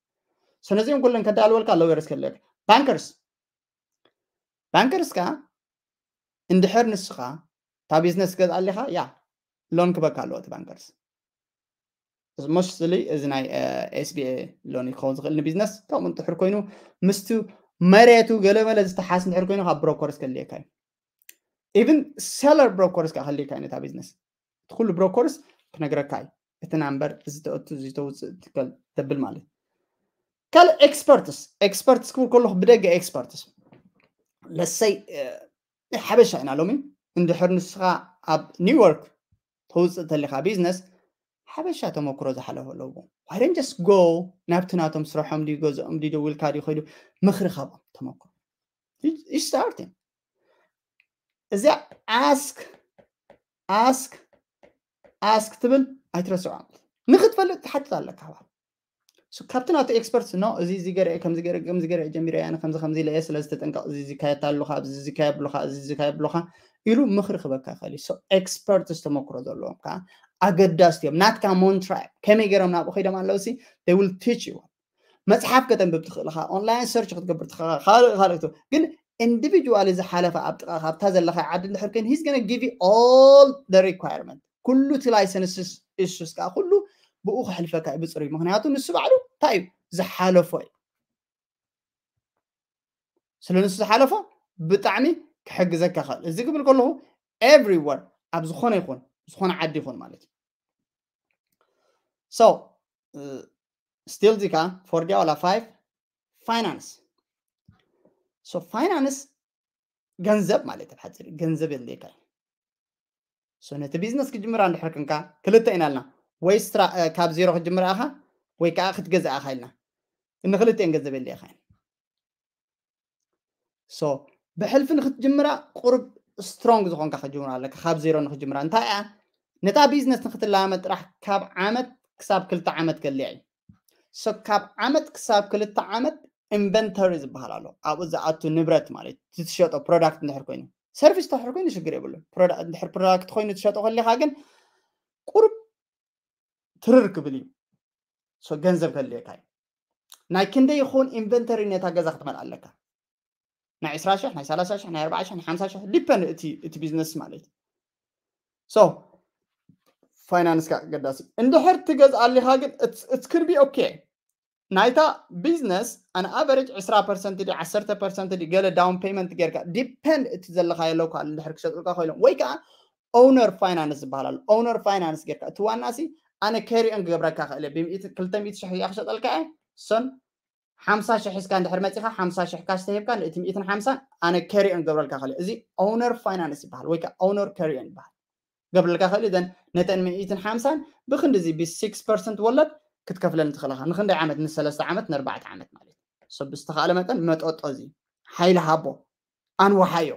So ነዚኦም ኩለን ከዳልወልካ lawyers ከድልየልካ bankers bankers ከዓ እንድሕር ንስኻ እታ business ገዝኣ ኣለኻ ያ loan ክበካ ኣለዎ እቲ bankers mostly እዚ ናይ SBA loan ክኸውን ዝኽእል ን business ከምኡ እንድሕር ኮይኑ ምስቲ መሬቱ ገለመለ ዝተሓስ እንድሕር ኮይኑ ካብ brokers ከድልየካ እዩ። Even seller brokers ከዓ ከድልየካ እዩ ነታ business እቲ ኩሉ brokers ክነግረካ እዩ። እቲ number እዚ ተእቱ እዚ ተውፅእ ትከል ተብል ማለት ካልእ experts experts ክብል ከለኹ ብደገ experts let's say ሓበሻ ኢና ሎሚ እንድሕር ንስኻ ኣብ New York ተውፅእ ተሊኻ business ሓበሻ ተመክሮ ዝሓለፈ ኣለዎ why don't just go ናብቲ ናቶም ስርሖም ድዩ ገዝኦም ድዩ ደዊልካ ድዩ ከይዱ ምኽሪ ካብኦም ተመክሮ you starting እዚኣ ask ask ask ትብል ኣይትረስዖ ንክትፈልጥ ትሓትት ኣለካ ካብቲ ናቱ experts no እዚ እዚ ገርአ ከምዚ ገርአ ከምዚ ገርአ ጀሚረ ያነ ከምዚ ከምዚ ኢለ እየ ስለዚ ተጠንቀቕ እዚ እዚ ካየት ኣለኻ ኣብዚ እዚ ካየ ብሎኻ እዚ እዚ ካየ ብሎኻ ኢሉ ምኽሪ ክበካ ይኽእል እዩ። So experts ተመክሮ ዘለዎም ከዓ ኣገዳስቲ እዮም። ናትካ mountain tribe ከመይ ገይሮም ናብኡ ከይዶም ኣለውሲ they will teach you መፅሓፍ ከተንብብ ትኽእል ኢኻ online search ክትገብር ትኽእል ካልእ ካልእ ግን individually ዝሓለፈ ኣብ ጥቓ ካብታ ዘለኻ ዓዲ እንድሕር ኮይኑ he's gonna give you all the requirement ኩሉ እቲ license issues ከዓ ኩሉ ብኡ ከሕልፈካ እዩ ብፅሩይ ምክንያቱ ንሱ ባዕሉ እንታይ እዩ ዝሓለፎ እዩ ስለ ንሱ ዝሓለፎ ብጣዕሚ ክሕግዘካ ይኽእል እዚ ክብል ከለኹ everywhere ኣብ ዝኾነ ይኹን ዝኾነ ዓዲ ይኹን ማለት እዩ so still ዚካ four ዲያ ዋላ five finance so finance ገንዘብ ማለት ብሓፂር ገንዘብ የድልየካ እዩ። So ነቲ ቢዝነስ ክጅምራ እንድሕር ክንካ ክልተ ኢና ኢልና፣ ወይ ስራ ካብ ዜሮ ክትጅምር ኣኻ ወይ ከዓ ክትገዝእ ኣኻ ኢልና። ንክልቲኤን ገንዘብ የድልየካ እዩ። So ብሕልፊ ንክትጅምራ ቁሩብ ስትሮንግ ዝኾንካ ክትጅምራ ኣለካ፣ ካብ ዜሮ ንክትጅምራ። እንታይ እያ ነታ ቢዝነስ ንክትለማመድ ጥራሕ ካብ ዓመት ክሳብ ክልተ ዓመት ከድልያ እዩ። So ካብ ዓመት ክሳብ ክልተ ዓመት ኢንቨንተሪ ዝበሃል ኣሎ፣ ኣብኡ ዝኣቱ ንብረት ማለት እዩ። ትሸጦ ፕሮዳክት እንድሕር ኮይኑ፣ ሰርቪስ እንድሕር ኮይኑ ሽግር የብሉን። ፕሮዳ- እንድሕር ፕሮዳክት ኮይኑ ትሸጦ ከሊኻ ግን ቁሩብ ትርር ክብል እዩ። So ገንዘብ ከድልየካ እዩ። ናይ ክንደይ ይኹን ኢንቨንተሪ ነታ ገዛ ክትመልኣ ኣለካ? ናይ ዕስራ ሽሕ፣ ናይ ሰላሳ ሽሕ፣ ናይ ኣርባዓ ሽሕ፣ ናይ ሓምሳ ሽሕ፣ ዲፐንድ እቲ እቲ ቢዝነስ ማለት እዩ። So ፋይናንስካ ኣገዳሲ። እንድሕር ትገዝእ ኣሊኻ ግን it's could be okay። ናይታ ቢዝነስ ኣን ኣቨሬጅ ዕስራ ፐርሰንት ድዩ ዓሰርተ ፐርሰንት ድዩ ገለ ዳውን ፔመንት ጌርካ፣ ዲፐንድ እቲ ዘለኻዮ ሎካል እንድሕር ክሸጡልካ ኮይኖም፣ ወይ ከዓ ኦውነር ፋይናንስ ዝበሃል ኣሎ። ኦውነር ፋይናንስ ጌርካ እቲ ዋና ሲ ኣነ ከሪኦን ክገብረካ ክእል እየ፣ ብሚእቲ ክልተ ሚእቲ ሽሕ እያ ክሸጠልካ እየ። ሶን ሓምሳ ሽሕ ሒዝካ እንድሕር መፂኻ ሓምሳ ሽሕ ካሽ ተሂብካ ንእቲ ሚእትን ሓምሳን ኣነ ከሪኦን ገብረልካ ክእል እየ። እዚ ኦውነር ፋይናንስ ይበሃል ወይ ከዓ ኦውነር ከሪኦን ይበሃል። ገብረልካ ክእል እየ። ዘን ነተን ሚእትን ሓምሳን ብክንድዚ ብ ሲክስ ፐርሰንት ወለድ ክትከፍለኒ ትኽእል ኢኻ። ንክንደይ ዓመት? ንሰለስተ ዓመት ንኣርባዕተ ዓመት ማለት እዩ። So ብዝተኻእለ መጠን መጠጦ እዚ ሓይሊ ሃቦ፣ ኣንወሓዮ።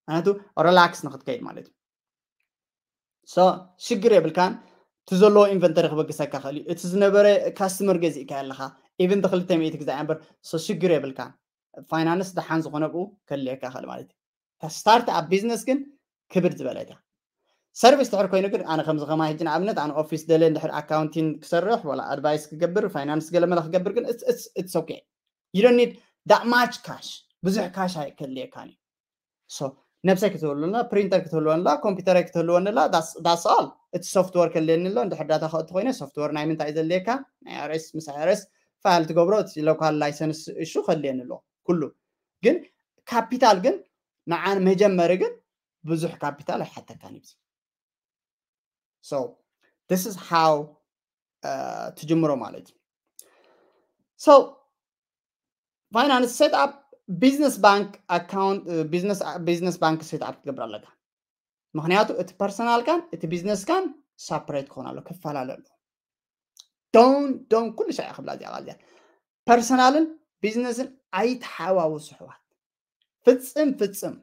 ምክንያቱ ሪላክስ ንክትከይድ ማለት እዩ። So ሽግር የብልካን። እቲ ዘለዎ ኢንቨንተሪ ክበግሰካ ክእል እዩ። እቲ ዝነበረ ካስተመር ገዚእካ ኣለኻ፣ ኢቨን ክልተ ሚእቲ ግዛእ እምበር። So ሽግር የብልካን። ፋይናንስ ደሓን ዝኾነ ብኡ ከድልየካ ክእል ማለት እዩ። ስታርት ኣፕ ቢዝነስ ግን ክብድ ዝበለት እያ። ሰርቪስ ድሕር ኮይኑ ግን ኣነ ከምዚ ከማይ ሕጂ ንኣብነት ኣነ ኦፊስ ደለ እንድሕር ኣካውንቲንግ ክሰርሕ ዋላ ኣድቫይስ ክገብር ፋይናንስ ገለ መለ ክገብር ግን it's okay. You don't need that much cash። ብዙሕ ካሽ ኣይከድልየካን እዩ። So ነብሰይ ክትህልወላ፣ ፕሪንተር ክትህልወላ፣ ኮምፒውተረይ ክትህልወንላ፣ that's all። እቲ ሶፍትወር ከድልየኒ ኣሎ። እንድሕር ዳታ ከእቱ ኮይነ ሶፍትወር ናይ ምንታይ እዩ ዘድልየካ? ናይ ኣይኣርኤስ፣ ምስ ኣይኣርኤስ ፋይል ትገብሮ፣ እቲ ሎካል ላይሰንስ እሹ ከድልየኒ ኣሎ ኩሉ። ግን ካፒታል ግን ንዓን መጀመሪ ግን ብዙሕ ካፒታል ኣይሓተካን እዩ። So this is how ትጅምሮ ማለት እዩ። So ፋይናንስ ሴት ኣፕ ቢዝነስ ባንክ ኣካውንት፣ ቢዝነስ ባንክ ሴት ኣፕ ክትገብር ኣለካ። ምክንያቱ እቲ ፐርሰናልካን እቲ ቢዝነስካን ሳፕሬት ክኾን ኣሎ፣ ክፈላለ ኣሎ። ዶን ዶን ኩሉ ሻዕ ክብላ እዚኣ ቃል እዚኣ፣ ፐርሰናልን ቢዝነስን ኣይተሓዋውሱ ኣሕዋት፣ ፍጽም ፍጽም።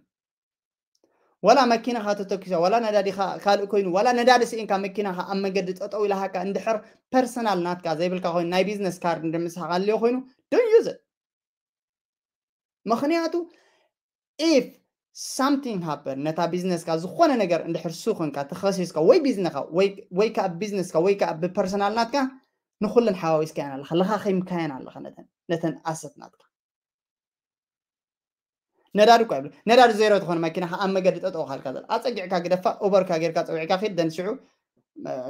ዋላ መኪናኻ ተተኪሳ፣ ዋላ ነዳዲኻ ካልእ ኮይኑ፣ ዋላ ነዳዲ ስኢንካ መኪናኻ ኣብ መንገዲ ጠጠው ኢላሃካ እንድሕር ፐርሰናል ናትካ ዘይብልካ ኮይኑ፣ ናይ ቢዝነስ ካርድ እንድምስኻ ኣልዮ ኮይኑ፣ don't use it። ምክንያቱ if something happen፣ ነታ ቢዝነስካ ዝኾነ ነገር እንድሕር ሱ ኮንካ ተኸሲስካ ወይ ቢዝነካ ወይ ወይ ከዓ ቢዝነስካ ወይ ከዓ ብፐርሰናል ናትካ ንኩለን ሓዋዊስካየን ኣለኻ፣ ለኻኺምካየን ኣለኻ ነተን ነተን ኣሰት ናትካ። ነዳዲ እኮ ይብሉ። ነዳዲ ዜሮ ዝኾነ መኪና ኣብ መገዲ ጠጠው ካልካ ዘላ ኣፀጊዕካ ግደፋ፣ ኡበርካ ጌርካ ፀዊዕካ ኪድ፣ ደንሽዑ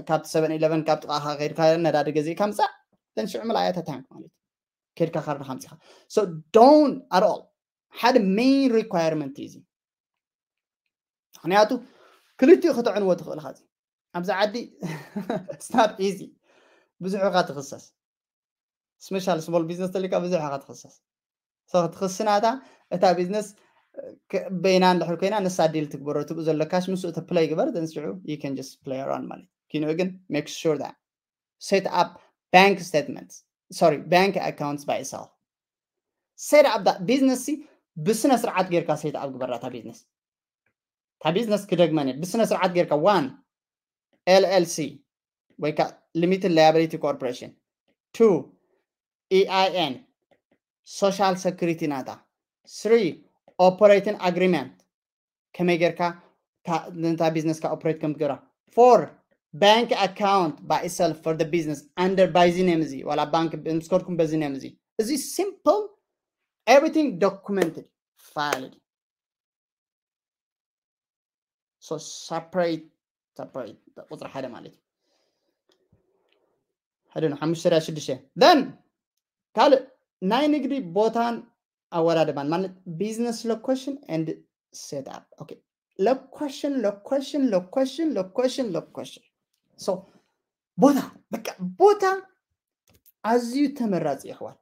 ካብቲ ሰቨን ኢለቨን ካብ ጥቃኻ ከይድካ ነዳዲ ገዚእካ ምፃእ፣ ደንሽዑ ምልኣያ ተታንክ ማለት እዩ። ከይድካ ካርድኻ ምፂኻ። So don't at all። ሓደ ሜን ሪኳየርመንት እዩ እዚ። ምክንያቱ ክልቲኡ ከተዕንዎ ትኽእል ኢኻ። ኣብዚ ዓዲ it's not easy። ብዙሕ ኢኻ ትኽሰስ። ስፔሻል ስሞል ቢዝነስ ተሊካ ብዙሕ ኢኻ ትኽሰስ። So ክትኽሲ ናታ እታ ቢዝነስ በይና እንድሕር ኮይና ንሳ ዲል ትግበሮ፣ ትብኡ ዘሎ ካሽ ምስ እቲ ፕለይ ግበር፣ then ሽዑ you can just play around ማለት እዩ። ኪንኡ ግን make sure that set up bank statements, sorry, bank accounts by itself። Set up that business ሲ ብስነ ስርዓት ጌርካ set up ግበራ እታ ቢዝነስ። እታ ቢዝነስ ክደግመን እየ፣ ብስነ ስርዓት ጌርካ one L L C ወይ ከዓ limited liability corporation፣ two E I N social security ናታ፣ three operating agreement ከመይ ጌርካ ነታ ቢዝነስካ ኦፕሬት ከም ትገብራ፣ four bank account by itself for the business under by ዚ ኔም እዚ ዋላ ባንክ ምስ ከድኩም በዚ ኔም እዚ። እዚ ሲምፕል፣ everything documented፣ ፋይል። So separate separate ቁፅሪ ሓደ ማለት እዩ። ሓደ ነው ሓሙሽተ ዳ ሽዱሽተ። Then ካልእ ናይ ንግዲ ቦታን ኣወዳድባን ማለት business location and set up። Okay, location location location location location። So ቦታ፣ በቃ ቦታ ኣዝዩ ተመራፂ ይሕዋል።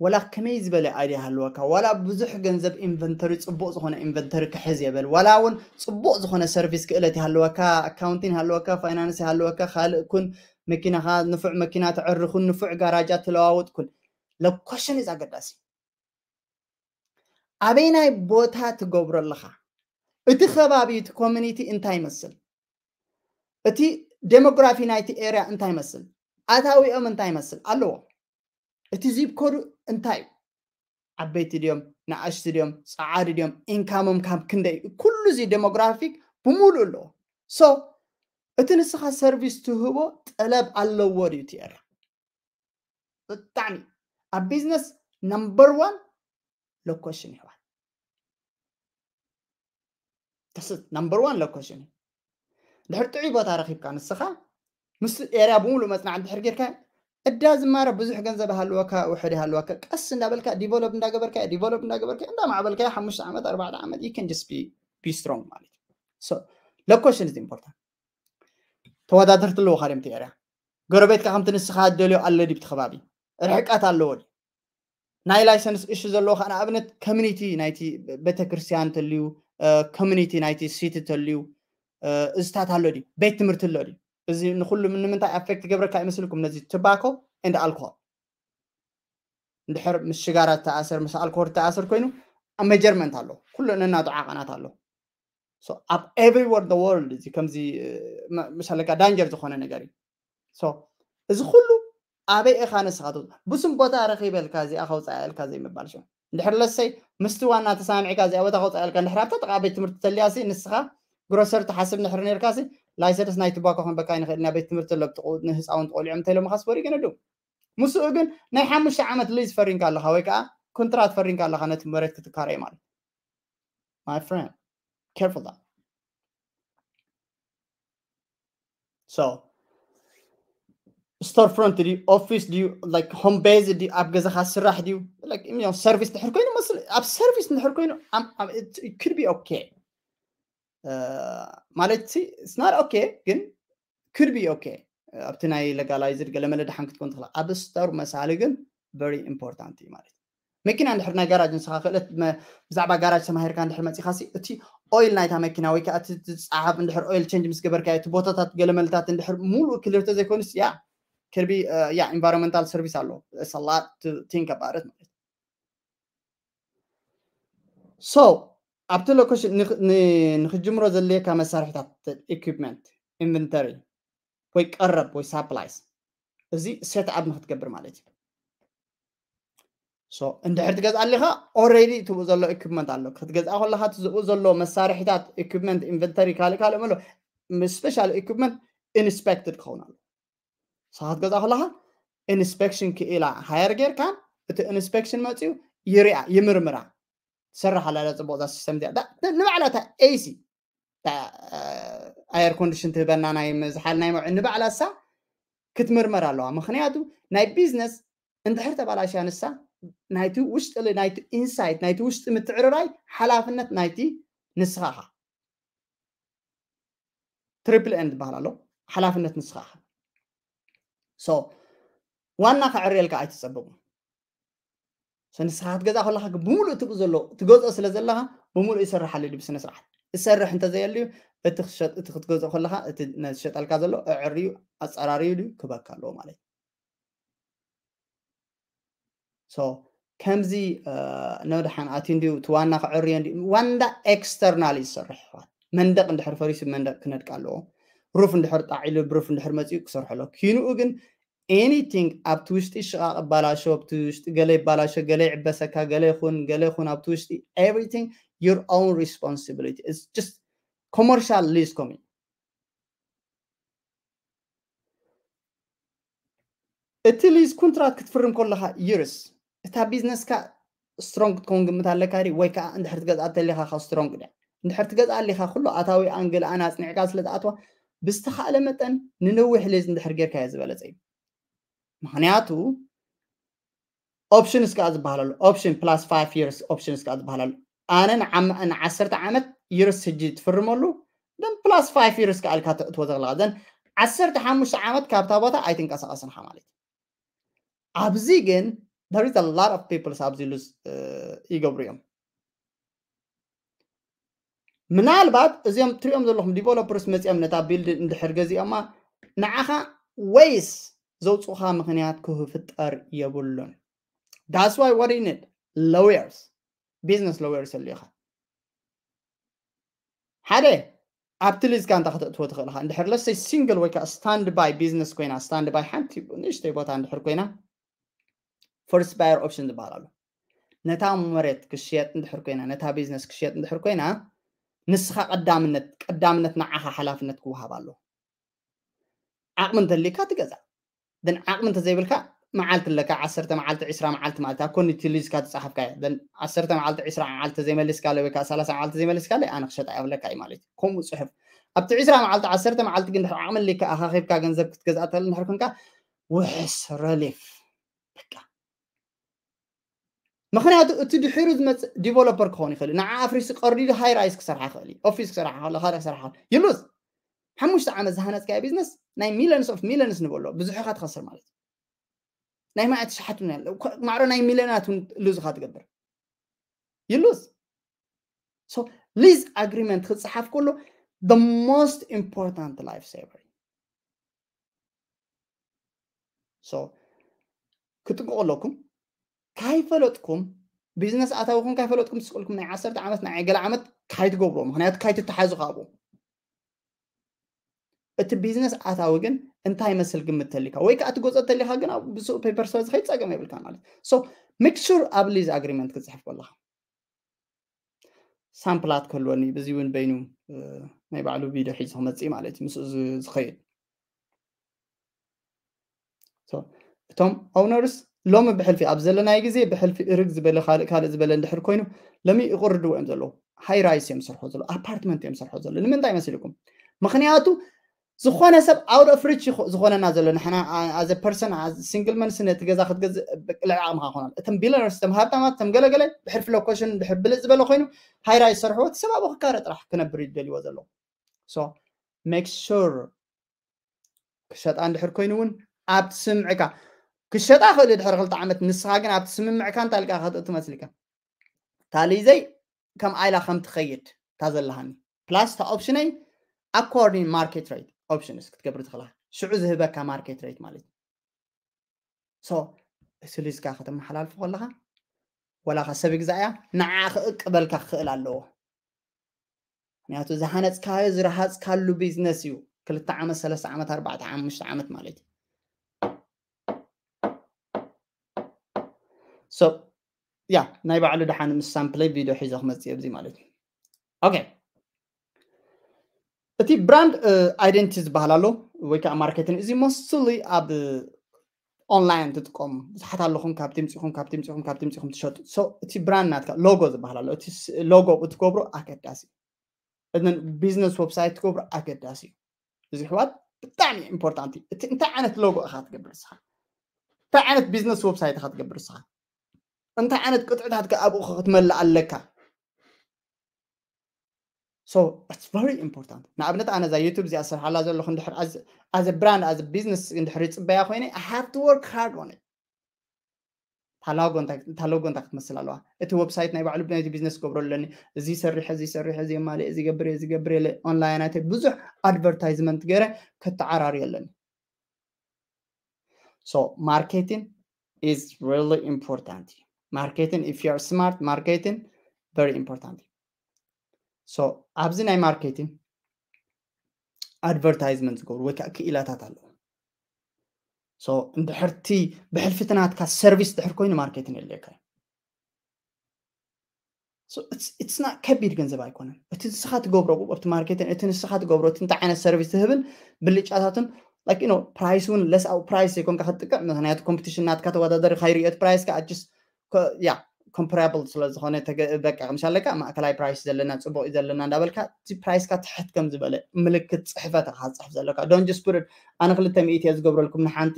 ወላ ከመይ ዝበለ ኣይዲ ሃለወካ፣ ዋላ ብዙሕ ገንዘብ ኢንቨንተሪ፣ ፅቡቕ ዝኾነ ኢንቨንተሪ ክሕዝ የበል፣ ዋላ እውን ፅቡቕ ዝኾነ ሰርቪስ ክእለት ይሃለወካ፣ ኣካውንቲን ይሃለወካ፣ ፋይናንስ ይሃለወካ፣ ካልእ ኩን፣ መኪናኻ ንፉዕ መኪና ተዕርኹን ንፉዕ ጋራጃ ትለዋውጥ ኩን። ሎኮሽን ኢዝ ኣገዳሲ። ኣበይናይ ቦታ ትገብሮ ኣለኻ? እቲ ከባቢ፣ እቲ ኮሚኒቲ እንታይ ይመስል? እቲ ዴሞግራፊ ናይቲ ኤርያ እንታይ ይመስል? ኣታዊኦም እንታይ ይመስል ኣለዎ? እቲ ዚፕ ኮዱ እንታይ እዩ? ዓበይቲ ድዮም፣ ንኣሽቲ ድዮም፣ ጸዓዱ ድዮም፣ ኢንካሞም ካብ ክንደይ እዩ? ኩሉ እዚ ዴሞግራፊክ ብምሉእ ኣለዎ። ሶ እቲ ንስኻ ሰርቪስ ትህቦ ጠለብ ኣለዎ ድዩ እቲ ኤርያ? ብጣዕሚ ኣብ ቢዝነስ ነምበር ዋን ሎኮሽን ይሕዋት። ተስት ነምበር ዋን ሎኮሽን እዩ። ድሕር ጥዑይ ቦታ ረኺብካ ንስኻ ምስ ኤርያ ብምሉእ መጽናዕ እንድሕር ጌርካ እዳ ዝማረ ብዙሕ ገንዘብ ይሃልወካ፣ ውሕድ ይሃልወካ፣ ቀስ እንዳበልካ ዲቨሎፕ እንዳገበርካ ዲቨሎፕ እንዳገበርካ እንዳማዕበልካ ሓሙሽተ ዓመት ኣርባዕተ ዓመት you can just be be strong ማለት እዩ። So location is important። ተወዳደርቲ ኣለዎ ካድምቲ ኤርያ ጎረቤትካ ከምቲ ንስኻ ደልዮ ኣሎ ድብቲ ከባቢ ርሕቀት ኣለዎ ድዩ? ናይ ላይሰንስ እሹ ዘለዎ ከዓ ንኣብነት ኮሚኒቲ ናይቲ ቤተክርስትያን እንተልዩ፣ ኮሚኒቲ ናይቲ ሲቲ እንተልዩ፣ እዝታት ኣሎ ድዩ? ቤት ትምህርቲ ኣሎ ድዩ? እዚ ንኩሉ ንምንታይ ኣፌክት ገብረካ ይመስልኩም? ነዚ ትባኮ ኤንድ ኣልኮሆል እንድሕር ምስ ሽጋራ ተኣሰር ምስ ኣልኮሆል ተኣሰር ኮይኑ ሜጀርመንት ኣሎ፣ ኩሉ ነናቱ ዓቐናት ኣሎ። ኣብ everywhere the world እዚ ከምዚ ምሳለካ ዳንጀር ዝኾነ ነገር እዩ። እዚ ኩሉ ኣበይ ኢኻ ንስኻ ትውፅእ? ብስም ቦታ ረኺበልካ እዚኣ ከውፅኣ ኢልካ ዘይምባል ሽዑ እንድሕር ለሰይ ምስቲ ዋና ተሰማሚዕካ እዚኣ ቦታ ከውፅኣ ኢልካ እንድሕር ኣብታ ጥቓ ቤት ትምህርቲ ተልያሲ ንስኻ ግሮሰር ትሓስብ እንድሕር ነርካሲ ላይሰንስ ናይ ትባኮ ክንበካ ይንኽእል ኢና ቤት ትምህርቲ ለብጥቑ ንህፃውንቲ ቆልዑ እንተኢሎምኻስ ወሪገ ነዱ ምስኡ ግን ናይ ሓሙሽተ ዓመት ሊዝ ፈሪንካ ኣለኻ ወይ ከዓ ኮንትራት ፈሪንካ ኣለኻ ነቲ መሬት ክትካረይ ማለት my friend careful that so store front ድዩ ኦፊስ ድዩ like home base ድዩ ኣብ ገዛኻ ስራሕ ድዩ ሰርቪስ ድሕር ኮይኑ መስል ኣብ ሰርቪስ ድሕር ኮይኑ could be okay ማለት it's not okay ግን could be okay ኣብቲ ናይ ሌጋላይዝድ ገለመለ ድሓን ክትኮን ትኽእል ኣብ ስቶር መሳሊ ግን very important እዩ ማለት መኪና እንድሕር ናይ ጋራጅ ንስኻ ክእለት ብዛዕባ ጋራጅ ተማሂርካ እንድሕር መፂኻሲ እቲ ኦይል ናይታ መኪና ወይ ከዓ እቲ ፃሓፍ እንድሕር ኦይል ቸንጅ ምስ ገበርካ እቲ ቦታታት ገለመልታት እንድሕር ሙሉእ ክልተ ዘይኮኑስ ያ could be ያ ኢንቫይሮንመንታል ሰርቪስ ኣሎ ሰላ ቲንክ ኣባረት ማለት so ኣብቲ ሎኬሽን ንክጅምሮ ዘድልየካ መሳርሒታት ኢኩፕመንት ኢንቨንተሪ ወይ ቀረብ ወይ ሳፕላይስ እዚ ሴት ኣፕ ንክትገብር ማለት እዩ እንድሕር ትገዝኣ ኣለካ ኦረዲ ትብኡ ዘሎ ኢኩፕመንት ኣሎ ክትገዝኣ ከለካ ትዝኡ ዘሎ መሳርሒታት ኢኩፕመንት ኢንቨንተሪ ካልእ ካልእ መሎ ስፔሻል ኢኩፕመንት ኢንስፔክትድ ክኸውን ኣሎ ንስኻ ክትገዝኣ ከለኻ ኢንስፔክሽን ክኢላ ሃየር ጌርካ እቲ ኢንስፔክሽን መፅኡ ይሪኣ ይምርምራ ትሰርሕ ኣላ እዛ ፅቡቕ እዛ ሲስተም እዚኣ ንባዕላ እታ ኤሲ ኣየር ኮንዲሽን ትህበና ናይ ምዝሓል ናይ መውዒ ንባዕላ እሳ ክትምርመር ኣለዋ ምክንያቱ ናይ ቢዝነስ እንድሕር ተባላሽያ ንሳ ናይቲ ውሽጢ ናይቲ ኢንሳይት ናይቲ ውሽጢ ምትዕርራይ ሓላፍነት ናይቲ ንስኻ ኢኻ ትሪፕል ኤን ዝበሃል ኣሎ ሓላፍነት ንስኻ ኢኻ ዋና ከዕርየልካ ኣይትፀበቡ ንስኻ ክትገዛ ከለካ ብምሉእ ትብኡ ዘሎ ትገዝኦ ስለ ዘለካ ብምሉእ ይሰርሓሉ ድዩ ብስነ ስርዓት እሰርሕ እንተዘየልዩ እቲ ክትሸጥ እቲ ክትገዝኦ ከለካ እቲ ዝሸጠልካ ዘሎ እዕርዩ ኣፀራርዩ ድዩ ክበካ ኣለዎ ማለት እዩ so ከምዚ ነድሓን ኣትዩ እንዲዩ እቲ ዋና ክዕርዮ እንዲ ዋንዳ ኤክስተርናል ዝሰርሕ ይኳን መንደቅ እንድሕር ፈሪሱ መንደቅ ክነድቅ ኣለዎ ሩፍ እንድሕር ጣዒሉ ብሩፍ እንድሕር መፂኡ ክሰርሐሎ ኪንኡ ግን anything ኣብቲ ውሽጢ ሽቃቅ ባላሾ ኣብቲ ውሽጢ ገለ ይባላሾ ገለ ይዕበሰካ ገለ ይኹን ገለ ይኹን ኣብቲ ውሽጢ everything your own responsibility it's just commercial lease ኮሚ እቲ ሊዝ ኮንትራት ክትፍርም ከለካ ይርስ እታ ቢዝነስካ ስትሮንግ ክትከውን ግምት ኣለካ ዲ ወይ ከዓ እንድሕር ትገዝኣ ተሊካ ካብ ስትሮንግ ዲ እንድሕር ትገዝኣ ኣሊካ ኩሉ ኣታዊ ኣንግል ኣን ኣፅኒዕካ ስለ ዝኣትዋ ብዝተካእለ መጠን ንነዊሕ ሊዝ እንድሕር ጌርካ እየ ዝበለፀ እዩ ምክንያቱ ኦፕሽንስ ከዓ ዝበሃል ኣሎ ኦፕሽን ፕላስ ፋይቭ ይርስ ኦፕሽንስ ከዓ ዝበሃል ኣሎ ኣነ ንዓሰርተ ዓመት ይርስ ሕጂ ትፍርመሉ then ፕላስ ፋይቭ ይርስ ከዓ ኢልካ ተእትዎ ዘለካ then ዓሰርተ ሓሙሽተ ዓመት ካብታ ቦታ ኣይትንቀሳቀስንካ ማለት እዩ ኣብዚ ግን there is a lot of people ኣብዚ lose ይገብሩ እዮም። ምናልባት እዚኦም ትሪኦም ዘለኹም developers መፂኦም ነታ build እንድሕር ገዚኦማ ንዓኻ ወይስ ዘውፅኡኻ ምኽንያት ክፍጠር የብሉን። That's why what you need lawyers, business lawyers ኣልካ ሓደ ኣብቲ ሊዝካ እንታ ከተእትዎ ትኽእል ኢኻ። እንድሕር let's say single ወይ ከዓ stand by business ኮይና stand by ሓንቲ ንእሽተይ ቦታ እንድሕር ኮይና first buyer option ዝበሃል ኣሎ። ነታ መሬት ክሽየጥ እንድሕር ኮይና ነታ business ክሽየጥ እንድሕር ኮይና ንስኻ ቀዳምነት ቀዳምነት ንዓኻ ሓላፍነት ክወሃብ ኣሎ። ዓቕሚ እንተልካ ትገዛ ግን ዓቕሚ እንተዘይብልካ መዓልቲ ኣለካ ዓሰርተ መዓልቲ ዕስራ መዓልቲ ማለት ኣብ ኮኒ እቲ ሊዝካ ትፀሓፍካ እያ። ዓሰርተ መዓልቲ ዕስራ መዓልቲ ዘይመሊስካ ወይ ከዓ ሰላሳ መዓልቲ ዘይመሊስካ ኣነ ክሸጣ የብለካ እዩ ማለት እዩ። ከምኡ ፅሑፍ ኣብቲ ዕስራ መዓልቲ ዓሰርተ መዓልቲ ግን ድሕሪ ዓቕሚ ኣልካ ኣኻኺብካ ገንዘብ ክትገዝኣ ትኽእል እንድሕር ኮንካ ውሕስ relief በቃ። ምክንያቱ እቲ ድሕሩ ዝመፅእ developer ክኸውን ይኽእል እዩ። ንዓ ኣፍሪሱ ቀርዲዱ high rise ክሰርሓ ይኽእል እዩ፣ office ክሰርሓ ይኽእል፣ ካልእ ክሰርሓ ይኽእል። You lose ሓሙሽተ ዓመት ዝሃነፅካዮ business ናይ millions of millions ንበሎ ብዙሕ ኢኻ ትኸስር ማለት እዩ። ናይ ማዕት ሸሓት እውን ያለ ማዕሮ ናይ ሚልዮናት እውን lose ኢኻ ትገብር። You lose። So lease agreement ክፀሓፍ ከሎ the most important life saver። So ክጥንቀቁ ኣለኩም። ካይፈለጥኩም business ኣታዊኹም ካይፈለጥኩም ትስቅልኩም ናይ ዓሰርተ ዓመት ናይ ገለ ዓመት ካይትገብርዎ፣ ምክንያቱ ካይትተሓዙ ካብኡ። እቲ business ኣታዊ ግን እንታይ መስል ግምት ተሊካ ወይ ከዓ ትጎፀ ተሊካ ግን ኣብ ብስኡ paper ስለ ዝኸይድ ፀገም የብልካ ማለት። So make sure ኣብ lease agreement ክትፅሕፍ ከለካ ሳምፕላት ክህልወኒ ብዚ እውን በይኑ ናይ ባዕሉ ቪድዮ ሒዙ ክመፅእ ማለት እዩ ምስኡ ዝኸይድ። እቶም owners ሎሚ ብሕልፊ ኣብ ዘለናይ ግዜ ብሕልፊ እርግ ዝበለ ካልእ ካልእ ዝበለ እንድሕር ኮይኑ ሎሚ ይቕርድዎ እዮም ዘለዉ። High rise እዮም ሰርሖ ዘለዉ፣ apartment እዮም ሰርሖ ዘለዉ። ንምንታይ መሲልኩም? ምክንያቱ ዝኾነ ሰብ out of reach ዝኾነና ዘሎ ንሕና as a person single man ስነ እቲ ገዛ ክትገዝእ ልዕሊ ዓቕምካ ክኾና እቶም billionaires እቶም ሃብታማት እቶም ገለገለ ብሕልፊ location ድሕር ብልፅ ዝበለ ኮይኑ high rise ሰርሕዎ እቲ ሰብ ኣብኡ ክካረ ጥራሕ ክነብር ይደልይዎ ዘለዉ። So make sure ክሸጣ እንድሕር ኮይኑ እውን ኣብ ትስምዕካ ክሸጣ ክእል ድሕሪ ክልተ ዓመት ንስኻ ግን ኣብ ትስምምዕካ እንታይ ልካ ክትእቱ መስልካ ታሊዘይ ከም ኣይላ ከም ትኸይድ እታ ዘለሃኒ plus እታ ኦፕሽነይ according market rate options ክትገብር ትኽእላ ሽዑ ዝህበካ market rate ማለት እዩ። So ስሊዝካ ከተመሓላልፎ ከለኻ ወላኻ ሰብ ይግዛእያ ንዓ ክእቅበልካ ክኽእል ኣለዎ። ምክንያቱ ዝሃነፅካዮ ዝረሃፅካሉ business እዩ። ክልተ ዓመት ሰለስተ ዓመት ኣርባዕተ ሓሙሽተ ዓመት ማለት እዩ። So ያ ናይ ባዕሉ ደሓን ምስ ሳምፕለይ ቪድዮ ሒዞ ክመፅእ ኣብዚ ማለት እዩ። Okay እቲ brand identity ዝበሃል ኣሎ ወይ ከዓ marketing እዚ mostly ኣብ online ትጥቀሙ ብዙሓት ኣለኹም ካብቲ ምፅኹም ካብቲ ምፅኹም ካብቲ ምፅኹም ትሸጡ። So እቲ brand ናትካ logo ዝበሃል ኣሎ። እቲ logo ብትገብሮ ኣገዳሲ እዩ። እዘን business website ትገብሮ ኣገዳሲ እዩ። እዚ ሕዋት ብጣዕሚ important እዩ። እቲ እንታይ ዓይነት logo ኢኻ ትገብር ንስኻ? እንታይ ዓይነት business website ኢኻ ትገብር ንስኻ? እንታይ ዓይነት ቅጥዕታት ከ ኣብኡ ክትመልእ ኣለካ? So it's very important። ንኣብነት ኣነ እዛ YouTube እዚኣ ዝሰርሓላ ዘለኹ እንድሕር as a brand as a business እንድሕር ይፅበያ ኮይነ I have to work hard on it። እታ logo እንታይ ክትመስል ኣለዋ? እቲ website ናይ ባዕሉ ናይቲ business ክገብሮ ኣለኒ። እዚ ሰሪሐ እዚ ሰሪሐ እዚ የማልእ እዚ ገብር እዚ ገብር የለ online ኣተ ብዙሕ advertisement ገይረ ከተዓራሪ ኣለኒ። So marketing is really important። Marketing if you are smart marketing very important። So ኣብዚ ናይ marketing advertisement ዝገብሩ ወይ ከዓ ክኢላታት ኣለዉ። So እንድሕርቲ ብሕልፊ እቲ ናትካ service ድሕር ኮይኑ marketing የድልየካ እዩ። So it's not ከቢድ ገንዘብ ኣይኮነን። እቲ ንስኻ ትገብሮ ኣብቲ marketing እቲ ንስኻ ትገብሮ እቲ እንታይ ዓይነት service ትህብን ብልጫታትን like you know price እውን less out price ዘይኮንካ ክትጥቀም ምክንያቱ competition ናትካ ተወዳደሪ ካይርእዮ እቲ price ካ just ያ comparable ስለ ዝኾነ በቃ ከምሻ ኣለካ ማእከላይ price ዘለና ፅቡቅ እዩ ዘለና እንዳበልካ እቲ price ካ ትሕት ከም ዝበለ ምልክት ፅሕፈት ኢኻ ትፅሕፍ ዘለካ። Don't just put it ኣነ ክልተ ሚእቲ እየ ዝገብረልኩም ንሓንቲ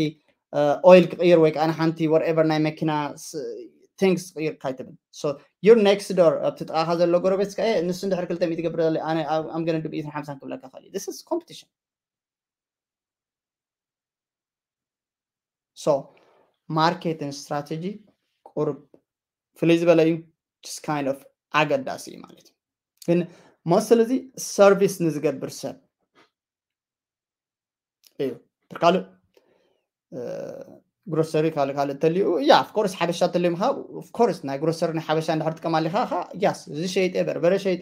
oil ክቕይር ወይ ከዓ ንሓንቲ whatever ናይ መኪና things ክቕይር ካይትብል። So your next door ኣብቲ ጥቓኻ ዘሎ ጎረቤት ከ ንሱ እንድሕር ክልተ ሚእቲ ገብር ዘሎ ኣነ I'm gonna do ብኢትን ሓምሳን ክብለካ ኸእል። This is competition። So marketing strategy ቁሩብ ፍልይ ዝበለ እዩ። Just kind of ኣገዳሲ እዩ ማለት እዩ። ግን mostly እዚ service ንዝገብር ሰብ እዩ። ካልእ grocery ካልእ ካልእ እንተልዩ፣ yeah, of course ሓበሻ እንተልዮም ከዓ፣ of course ናይ grocery ናይ ሓበሻ እንድሕር ትጥቀም ኣሊኻ ከዓ፣ yes፣ እዚ ሸይጠ፣ በርበረ ሸይጠ፣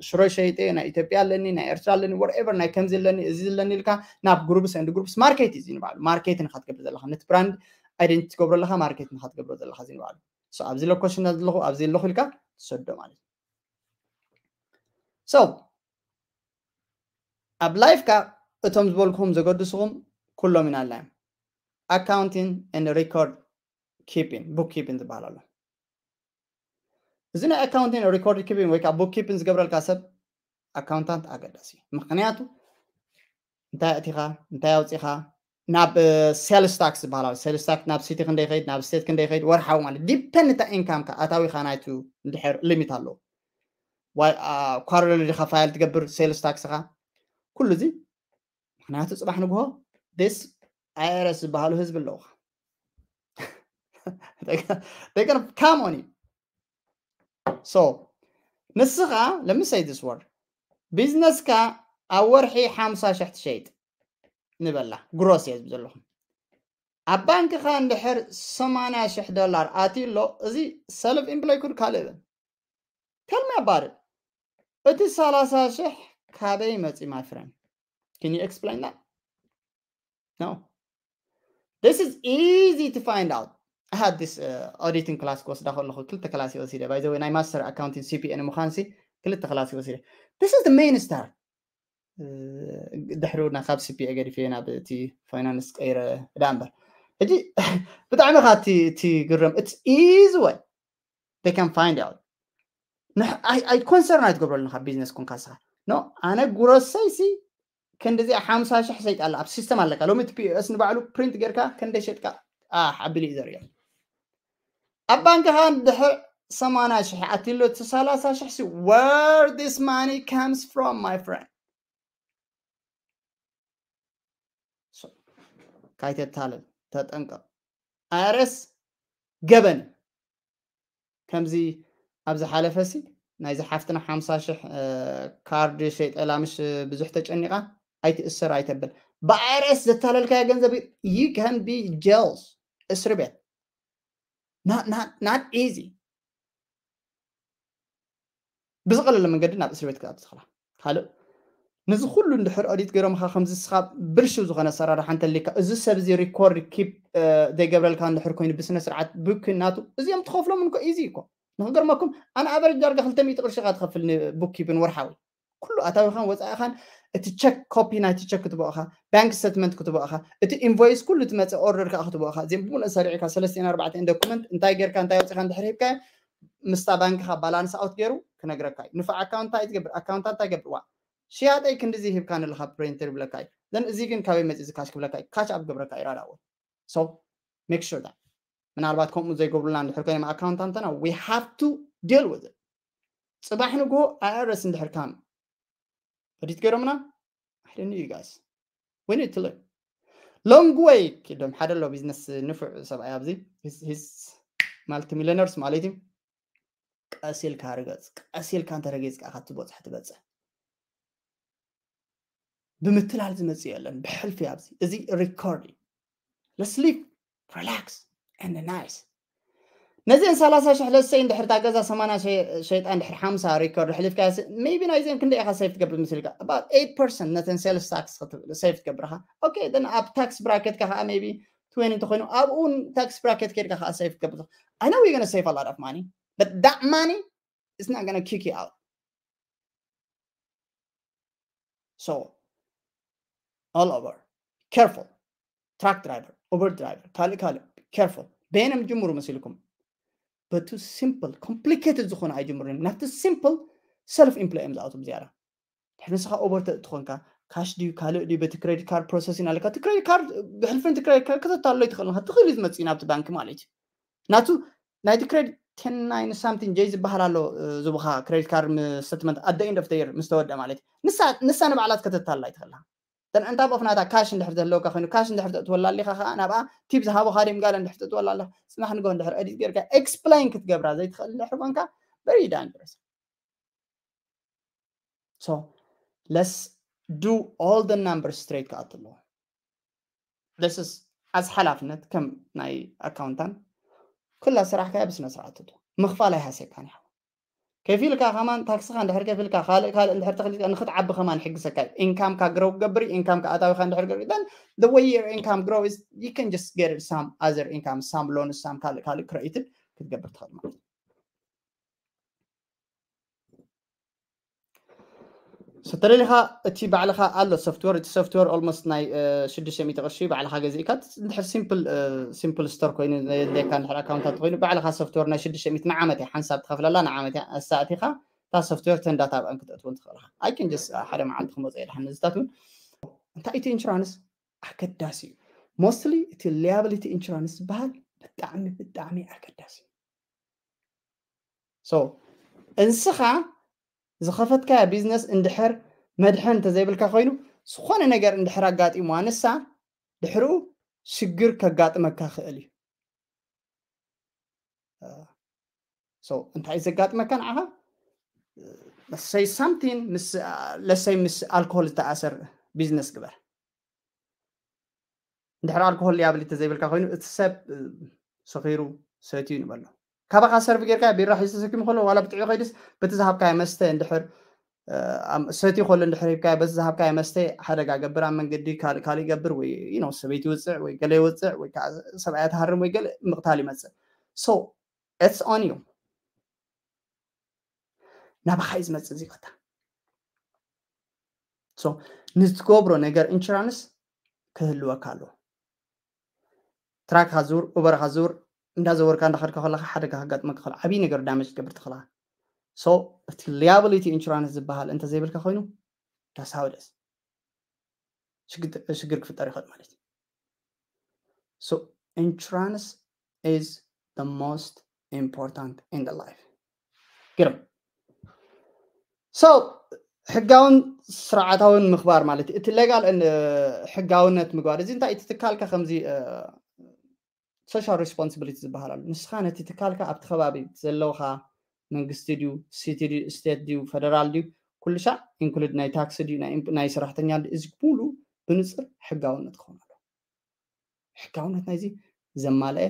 ሽሮ ሸይጠ፣ ናይ ኢትዮጵያ ኣለኒ፣ ናይ ኤርትራ ኣለኒ፣ whatever፣ ናይ ከምዚ ኣለኒ፣ እዚ ኣለኒ ኢልካ ናብ groups and groups፣ market እዩ ንባዕሉ። Market ንካ ትገብር ዘለካ፣ ነቲ brand identity ትገብሮ ኣለካ፣ market ንካ ትገብሮ ዘለካ እዚ ንባዕሉ። So ኣብዚ location ኣለኹ፣ ኣብዚ ኣለኹ ኢልካ ትሰዶ ማለት እዩ። So ኣብ life ካ እቶም ዝበልኩኹም ዘገድስኹም ኩሎም ኢና ኣላዮም። Accounting and record keeping፣ book keeping ዝበሃል ኣሎ። እዚ ናይ accounting record keeping ወይ ከዓ book keeping ዝገብረልካ ሰብ accountant ኣገዳሲ እዩ። ምክንያቱ እንታይ ኣእቲኻ፣ እንታይ ኣውፂኻ፣ ናብ sales tax ዝበሃል ኣሎ። Sales tax ናብ city ክንደይ ይኸይድ፣ ናብ state ክንደይ ይኸይድ፣ ወርሓዊ ማለት depend እታ income ካ፣ ኣታዊኻ ናይቱ እንድሕር limit ኣለዎ። Quarterly ዲኻ file ትገብር sales tax ኻ፣ ኩሉ እዚ። ምክንያቱ ፅባሕ ንግሆ this I R S ዝበሃሉ ህዝቢ ኣለውኻ። They gonna come on you። So ንስኻ፣ let me say this word፣ business ካ ኣብ ወርሒ ሓምሳ ሽሕ ትሸይጥ ንበላ፣ gross እየ ዝብል ዘለኹ። ኣብ ባንክኻ እንድሕር ሰማንያ ሽሕ ዶላር ኣትዩ ኣሎ፣ እዚ self employed ካልእ ይበል። Tell me about it። እቲ ሰላሳ ሽሕ ካበይ መፂ my friend? Can you explain that? No. This is easy to find out. I had this uh, auditing class ክወስዳ ከለኹ ክልተ ክላስ ወሲደ። By the way ናይ master accounting C P A ንምዃን ሲ ክልተ ክላስ ወሲደ። This is the main start. ድሕሪ እውን ካብ C P A ገዲፈ ናብ እቲ finance ቀይረ እዳ እምበር፣ ሕጂ ብጣዕሚ ካ እቲ ግርም፣ it's easy way they can find out። I concern ኣይትገብረሉን ካብ business ኮንካ ንስኻ። No፣ ኣነ gross ሲ ክንዲዚኣ ሓምሳ ሽሕ ሸይጣ ኣላ ኣብ system ኣለካ። ሎሚ እቲ P O S ንባዕሉ print ጌርካ ክንደይ ሸጥካ ኣቢሉ እዩ ዘርእዮ። ኣብ ባንክኻ እንድሕር ሰማንያ ሽሕ ኣትሎ፣ እቲ ሰላሳ ሽሕ ሲ where this money comes from, my friend? So ካይተታለል፣ ተጠንቀቕ። I R S ገበን። ከምዚ ኣብ ዝሓለፈ ሲ ናይዚ ሓፍትና ሓምሳ ሽሕ ካርድ ሸይጠላ ምሽ ብዙሕ ተጨኒቓ፣ ኣይትእሰር ኣይተብል። ብ I R S ዘታለልካዮ ገንዘብ you can be jails፣ እስሪ ቤት። Not easy። ብዝቐለለ መንገዲ ናብ እስሪ ቤት ክትኣቱ ትኽእላ። ካልእ ነዚ ኩሉ እንድሕር ኦዲት ገይሮምኻ ከምዚ ስኻ ብልሽው ዝኾነ ኣሰራርሓ እንተሊካ፣ እዚ ሰብ እዚ ሪኮርድ ኪፕ ዘይገብረልካ እንድሕር ኮይኑ ብስነ ስርዓት ብኩናቱ እዚኦም ትኸፍሎም እንኮ ኢዚ እኮ። ንክገርመኩም ኣነ ኣቨሬጅ ዳርጋ ክልተ ሚእቲ ቅርሺ ኢኻ ትኸፍል ንቡክ ኪፕን ወርሓዊ። ኩሉ ኣታዊኻን ወፃኢኻን እቲ ቸክ ኮፒ ናይቲ ቸክ ክትበኦ ኢኻ፣ ባንክ ስተትመንት ክትበኦ ኢኻ፣ እቲ ኢንቮይስ ኩሉ ትመፅእ ኦርደር ከዓ ክትበኦ ኢኻ። እዚኦም ብሙሉእ ሰሪዕካ ሰለስቲን ኣርባዕተን ዶኩመንት እንታይ ጌርካ እንታይ ወፂኻ እንድሕር ሂብካ ምስታ ባንክኻ ባላንስ ኣውት ገይሩ ክነግረካ እዩ። ንፉዕ ኣካውንት እንታይ ትገብር ኣካውንታ እንታይ ገብርዋ ሽያጠይ ክንድዚ ሂብካ ንለካ ፕሪንተር ይብለካ እዩ። ዘን እዚ ግን ካበይ መፂ ዝካሽ ክብለካ እዩ። ካች ኣብ ገብረካ ይራዳዎ። So make sure that ምናልባት ከምኡ ዘይገብሩልና እንድሕር ኮይኖም ኣካውንታንትና we have to deal with it። ፅባሕ ንግሆ I R S እንድሕር ካም ኦዲት ገይሮምና I don't know you guys we need to learn። Long way ኪዶም ሓደ ኣሎ ቢዝነስ ንፉዕ ሰብኣይ ኣብዚ ሂስ ማልቲ ሚሊነርስ ማለት እዩ። ቀስ ኢልካ ርገፅ። ቀስ ኢልካ እንተረጊፅካ ኢኻ ትበፅሕ ትበፅሕ። ብምትላል ዝመፅእ የለን ብሕልፊ ኣብዚ እዚ ሪኮርድ እዩ። Let's live relax and nice። ነዚአን ሰላሳ ሽሕ ለሰይ እንድሕር እታ ገዛ ሰማንያ ሸይጣ እንድሕር ሓምሳ ሪኮርድ ሕሊፍካ ሜቢ ናይዚአን ክንደይ ኢኻ ሴፍ ትገብር ምስልካ about eight percent ነተን ሴልስ ታክስ ሴፍ ትገብር ኢኻ። Okay then ኣብ ታክስ ብራኬትካ ከዓ ሜቢ ትዌንቲ እንተኮይኑ ኣብኡ ታክስ ብራኬት ከይድካ ከዓ ሴፍ ትገብር። I know you're gonna save a lot of money but that money is not gonna kick you out። So all over careful። Truck driver, Uber driver ካልእ ካልእ careful። በየነም ጅምሩ መሲልኩም በቱ ሲምፕል። ኮምፕሊኬትድ ዝኾነ ኣይጅምሩን። ናብቲ ሲምፕል ሰልፍ ኢምፕሎይ እዮም ዝኣትዉ ብዝያዳ። ድሕሪ ንስኻ ኡበር ተእትኾንካ ካሽ ድዩ ካልእ ድዩ በቲ ክሬዲት ካርድ ፕሮሰሲን ኣለካ። እቲ ክሬዲት ካርድ ብሕልፍን እቲ ክሬዲት ካርድ ከተታሎ ይትኽእል ኢኻ። ትኽእል እዩ ዝመፅእ ናብቲ ባንክ ማለት እዩ። ናቱ ናይቲ ክሬዲት ቴን ናይን ሳምቲንግ ጀይ ዝበሃል ኣሎ። ዝቡኻ ክሬዲት ካርድ ምስ ስተትመንት ኣደ ኢንድ ኦፍ የር ምስ ተወደ ማለት እዩ። ንሳ ንሳ ንባዕላት ከተታላ ይትኽእልካ። then on top of ናታ ካሽ እንድሕር ዘለውካ ኮይኑ ካሽ እንድሕር ተእትወላ ኣሊኻ ከዓ ናብኣ ቲፕ ዝሃቡኻ ድም ጋለ እንድሕር ተእትወላ ኣለኻ ጽባሕ ንግሆ እንድሕር ኤዲት ጌርካ ኤክስፕላይን ክትገብራ ዘይትኽእል እንድሕር ኮንካ very dangerous. So let's do all the numbers straight ክኣቱ ኣለዎ። This is as ሓላፍነት ከም ናይ ኣካውንታንት ኩላ ስራሕካ ብስነ ስርዓት ትእትዎ። ምኽፋል ኣይሃስየካን እዩ። ከፊልካ ከማን ታክስኻ እንድሕር ከፊልካ ካልእ ካልእ እንድሕር ተኽሊልካ ንክትዓቢ ከማን ይሕግዘካ እዩ። ኢንካምካ ግሮው ክገብር እዩ። ኢንካምካ ኣታዊኻ እንድሕር ገር then the way your income grow is you can just get some other income, some loans, some ካልእ ካልእ created ክትገብር ትኽእል ማለት እዩ። So ተደሊኻ እቲ ባዕልኻ ኣሎ ሶፍትዌር እቲ ሶፍትዌር almost ናይ ሽዱሽተ ሚእቲ ቅርሺ ባዕልኻ ገዚእካ እንድሕር ሲምፕል ሲምፕል ስቶር ኮይኑ ዘየድልየካ እንድሕር ኣካውንታት ኮይኑ ባዕልኻ ሶፍትዌር ናይ ሽዱሽተ ሚእቲ ንዓመት እያ ሓንሳብ ትኸፍለላ ንዓመት እያ ኣሳእቲኻ እታ ሶፍትዌር ተንዳታ ኣብኣን ክትእትውን ትኽእልኻ ኣይክን ጀስ ሓደ መዓልቲ ክመፅኦ የድሓን ነዚታት እውን እንታይ እቲ ኢንሹራንስ ኣገዳሲ እዩ። Mostly እቲ liability insurance ዝበሃል ብጣዕሚ ብጣዕሚ ኣገዳሲ እዩ። So እንስኻ ዝኸፈትካያ ቢዝነስ እንድሕር መድሕን እንተዘይብልካ ኮይኑ ዝኾነ ነገር እንድሕር ኣጋጢምዋ ንሳ ድሕርኡ ሽግር ከጋጥመካ ክእል እዩ። So እንታይ ዘጋጥመካ ንዓኻ? Say something ምስ ለሰይ ምስ ኣልኮሆል ዝተኣሰር ቢዝነስ ግበር። እንድሕር ኣልኮሆል ሊያብሊቲ ዘይብልካ ኮይኑ እቲ ሰብ ሰኺሩ ሰትዩ ንበሎ ካባኻ ሰርቭ ጌርካ ቢራ ሒዙ ተሰኪሙ ከሎ ዋላ ብጥዑ ከይድስ በቲ ዝሃብካዮ መስተ እንድሕር ሰትዩ ከሎ እንድሕር ሂብካዮ በቲ ዝሃብካዮ መስተ ሓደጋ ገብር ኣብ መንገዲ ካልእ ይገብር ወይ ሰበይቲ ይውፅዕ ወይ ገለ ይውፅዕ ወይ ከዓ ሰብኣያ ትሃርም ወይ ገለ ምቕታል ይመፅእ። So it's on you ናባኻ እዩ ዝመፅእ እዚ ቀታ ንዝትገብሮ ነገር ኢንሹራንስ ክህልወካ ኣለዎ። ትራክኻ ዙር ኡበርኻ ዙር እንዳዘወርካ እንዳኸድካ ከለካ ሓደጋ ከጋጥመካ ከሎ ዓብዪ ነገር ዳመጅ ትገብር ትኽእላ። So እቲ ሊያብሊቲ ኢንሹራንስ ዝበሃል እንተዘይብልካ ኮይኑ that's how it is ሽግር ክፍጠር ይኽእል ማለት እዩ። So insurance is the most important in the life ግርም So ሕጋውን ስርዓታውን ምኽባር ማለት እቲ ሌጋል ሕጋውነት ምግባር እዚ እንታይ እቲ ትካልካ ከምዚ social responsibility ዝበሃል ኣሎ። ንስኻ ነቲ ትካልካ ኣብቲ ከባቢ ዘለውካ መንግስቲ ድዩ ሲቲ ድዩ ስቴት ድዩ ፈደራል ድዩ ኩሉ ሻዕ ኢንክሉድ ናይ ታክሲ ድዩ ናይ ሰራሕተኛ እዚ ሙሉ ብንፅር ሕጋውነት ክኸውን ኣለዎ። ሕጋውነት ናይዚ ዘማልአ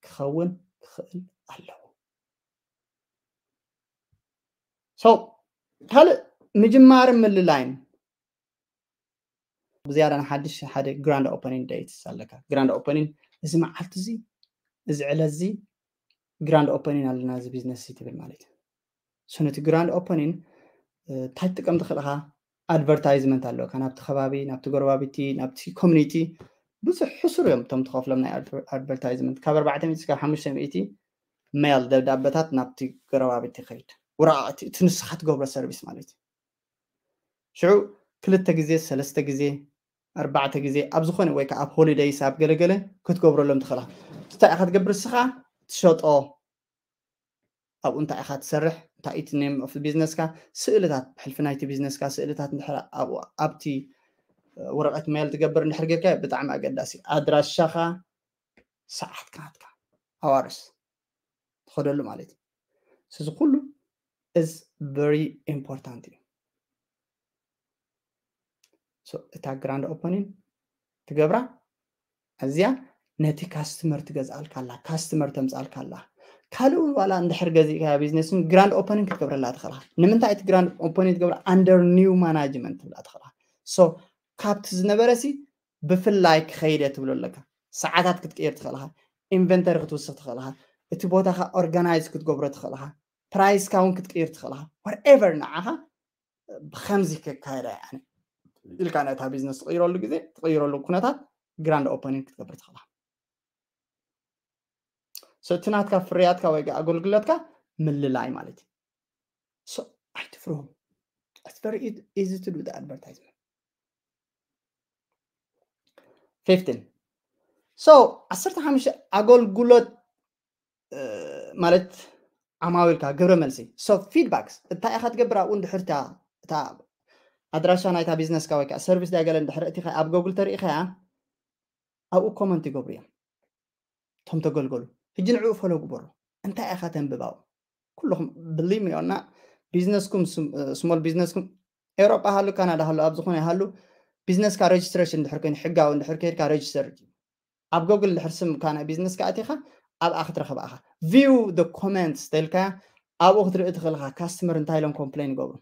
ክኸውን ክኽእል ኣለዎ። So ካልእ ምጅማርን ምልላይን ብዝያዳ ንሓድሽ ሓደ ግራንድ ኦፐኒንግ ዴትስ ኣለካ። ግራንድ ኦፐኒንግ እዚ መዓልቲ እዚ እዚ ዕለት እዚ ግራንድ ኦፐኒንግ ኣለና እዚ ቢዝነስ ትብል ማለት እዩ። So ነቲ ግራንድ ኦፐኒንግ እንታይ ትጥቀም ትኽእል ኢኻ? ኣድቨርታይዝመንት ኣለካ ናብቲ ከባቢ ናብቲ ጎረባብቲ ናብቲ ኮሚኒቲ ብዙሕ ሕሱር እዮም እቶም ትኸፍሎም ናይ ኣድቨርታይዝመንት ካብ ኣርባዕተ ሚእቲ እስካብ ሓሙሽተ ሚእቲ ሜል ደብዳበታት ናብቲ ጎረባብቲ ይኸይድ። ወረቓቕቲ እቲ ንስኻ ትገብሮ ሰርቪስ ማለት እዩ። ሽዑ ክልተ ግዜ ሰለስተ ግዜ ኣርባዕተ ግዜ ኣብ ዝኾነ ወይ ከዓ ኣብ ሆሊደይስ ኣብ ገለገለ ክትገብረሎም ትኽእላ። እንታይ ኢኻ ትገብር እስኻ ትሸጦ ኣብኡ እንታይ ኢኻ ትሰርሕ እንታይ እቲ ኔም ኦፍ ቢዝነስካ ስእልታት ብሕልፊ ናይቲ ቢዝነስካ ስእልታት እንድሕር ኣብኡ ኣብቲ ወረቐት ሜል ትገብር እንድሕር ጌርካ ብጣዕሚ ኣገዳሲ ኣድራሻኻ ሰዓትካ ናትካ ኣዋርስ ትኸደሉ ማለት እዩ። እዚ ኩሉ is very important እዩ። እታ ግራንድ ኦፐኒንግ ትገብራ እዚኣ ነቲ ካስትመር ትገዝኣልካ ኣላ ካስትመር ተምፅኣልካ ኣላ ካልእ እውን ዋላ እንድሕር ገዚእካ ቢዝነስን ግራንድ ኦፐኒንግ ክትገብረላ ትኽእልካ ንምንታይ እቲ ግራንድ ኦፐኒንግ ትገብራ under new management ትብላ ትኽእልካ so ካብቲ ዝነበረ ሲ ብፍላይ ክኸይደ ትብሎ ኣለካ ሰዓታት ክትቅይር ትኽእልካ ኢንቨንተሪ ክትውስኽ ትኽእልካ እቲ ቦታኻ ኦርጋናይዝ ክትገብሮ ትኽእልካ ፕራይስካ እውን ክትቅይር ትኽእልካ whatever ንዓኻ ብከምዚ ከካየዳ እያ ኢልካ ነታ ቢዝነስ ትቕይረሉ ግዜ ትቕይረሉ ኩነታት ግራንድ ኦፐኒንግ ክትገብር ትኽእላ እቲ ናትካ ፍርያትካ ወይ ኣገልግሎትካ ምልላይ ማለት እዩ ኣይትፍርሆም very easy to do advertisement fifteen so ዓሰርተ ሓሙሽተ ኣገልግሎት ማለት ዓማዊልካ ግብረ መልሲ so feedbacks እንታይ ኢኻ ትገብር ኣብኡ እንድሕር እታ ኣድራሻ ናይታ ቢዝነስካ ወይ ከዓ ሰርቪስ ዳይ ገለ እንድሕር እቲኻ ኣብ ጎግል ተሪኢኻያ ኣብኡ ኮመንት ይገብሩ እዮም እቶም ተገልገሉ። ሕጂ ንዕኡ ፎሎ ግበሩ። እንታይ ኢኻ ተንብባው? ኩልኹም ብሊም ዮና ቢዝነስኩም ስሞል ቢዝነስኩም ኤውሮጳ ሃሉ ካናዳ ሃሉ ኣብ ዝኾነ ሃሉ ቢዝነስካ ሬጅስትሬሽን እንድሕር ኮይኑ ሕጋዊ እንድሕር ከይድካ ሬጅስተር ኣብ ጎግል ድሕር ስም ካና ቢዝነስ ከኣቲኻ ኣብኣ ክትረኽብ ኣኻ ቪው ደ ኮመንትስ ተልካ ኣብኡ ክትርኢ ትኽእልኻ ካስተመር እንታይ ኢሎም ኮምፕሌን ይገብሩ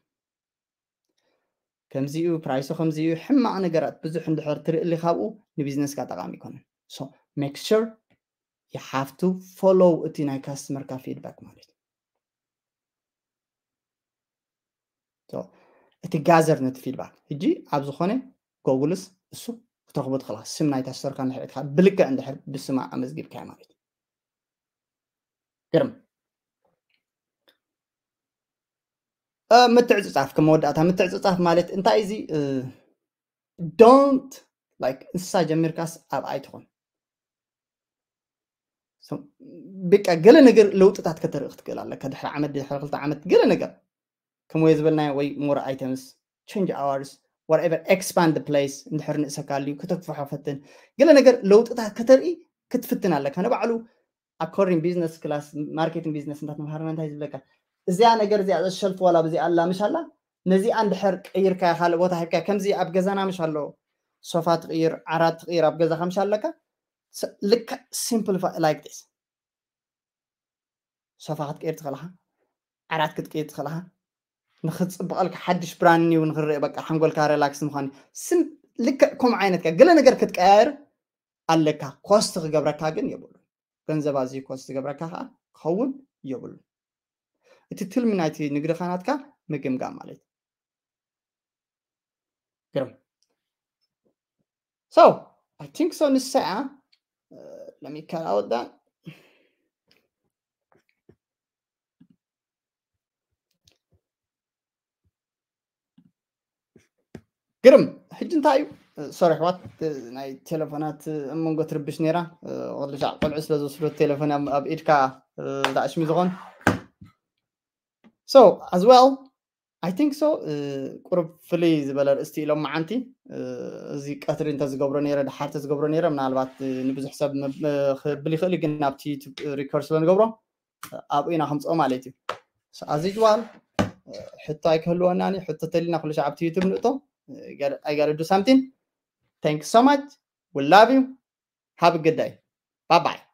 ከምዚኡ ፕራይሱ ከምዚኡ ሕማቕ ነገራት ብዙሕ እንድሕር ትርኢ ሊ ካብኡ ንቢዝነስካ ጠቃሚ ይኮነን so make sure you have to follow እቲ ናይ ካስተመርካ ፊድባክ ማለት እዩ እቲ ጋዘር ነቲ ፊድባክ ሕጂ ኣብ ዝኾነ ጎግልስ እሱ ክተኽቦ ትኽእልካ ስም ናይታ ስቶርካ ንሕትካ ብልክዕ እንድሕር ብስማ ኣመዝጊብካዮ ማለት እዩ ግርም ምትዕፅፃፍ ከም መወዳእታ ምትዕፅፃፍ ማለት እንታይ እዚ don't like እንስሳ ጀሚርካስ ኣብ ኣይትኾን ብቃ ገለ ነገር ለውጥታት ከተርኢ ክትክእል ኣለካ ድሕሪ ዓመት ድሕሪ ክልተ ዓመት ገለ ነገር ከም ወይ ዝበልናዮ ወይ more items change hours whatever expand the place እንድሕር ንእሰካ ኣልዩ ከተክፍሖ ፈትን ገለ ነገር ለውጥታት ከተርኢ ክትፍትን ኣለካ ንባዕሉ according business class marketing business እንዳተምሃርና እንታይ ዝብለካ እዚኣ ነገር እዚኣ ሸልፍ ዋላ ብዚኣ ኣላ ምሽ ኣላ ነዚኣ እንድሕር ቀይርካ ካልእ ቦታ ሂብካ ከምዚ ኣብ ገዛና ምሽ ኣሎ ሶፋ ትቕይር ዓራት ትቕይር ኣብ ገዛኻ ምሽ ኣለካ ልክዕ simplify like this ሶፋ ክትቀይር ትኽእልኻ ዓራት ክትቀይር ትኽእልኻ ንክፅብቐልካ ሓድሽ brand new ንክረአ በቃ ሓንጎልካ relax ምዃን ስም ልክዕ ከምኡ ዓይነት ገለ ነገር ክትቀያየር ኣለካ ኮስት ክገብረካ ግን የብሉ ገንዘብ ኣዝዩ ኮስት ዝገብረካ ከዓ ክኸውን የብሉ እቲ ትልሚ ናይቲ ንግድኻ ናትካ ምግምጋም ማለት ግርም so I think so ንሳ እያ let me cut out that ግርም ሕጂ እንታይ እዩ ሶሪ ኣሕዋት ናይ ቴሌፎናት ኣብ መንጎ ትርብሽ ነይራ ቁልሻዕ ቆልዑ ስለ ዝወስዶ ቴሌፎን ኣብ ኢድካ ዳእሽሚ ዝኾን so as well I think so ቁሩብ ፍልይ ዝበለ ርእስቲ ኢሎም መዓንቲ እዚ ቀትሪ እንተዝገብሮ ነይረ ድሓር ተዝገብሮ ነይረ ምናልባት ንብዙሕ ሰብ ክብል ይኽእል ግን ኣብቲ ሪከርድ ስለ ንገብሮ ኣብኡ ኢና ከምፅኦ ማለት እዩ as usual ሕቶ ኣይክህልወናን እዩ ሕቶ ተሊና ኩሉ ሻዕ ኣብቲ ዩቱብ ንእቶ I gotta do something thank you so much we love you have a good day bye bye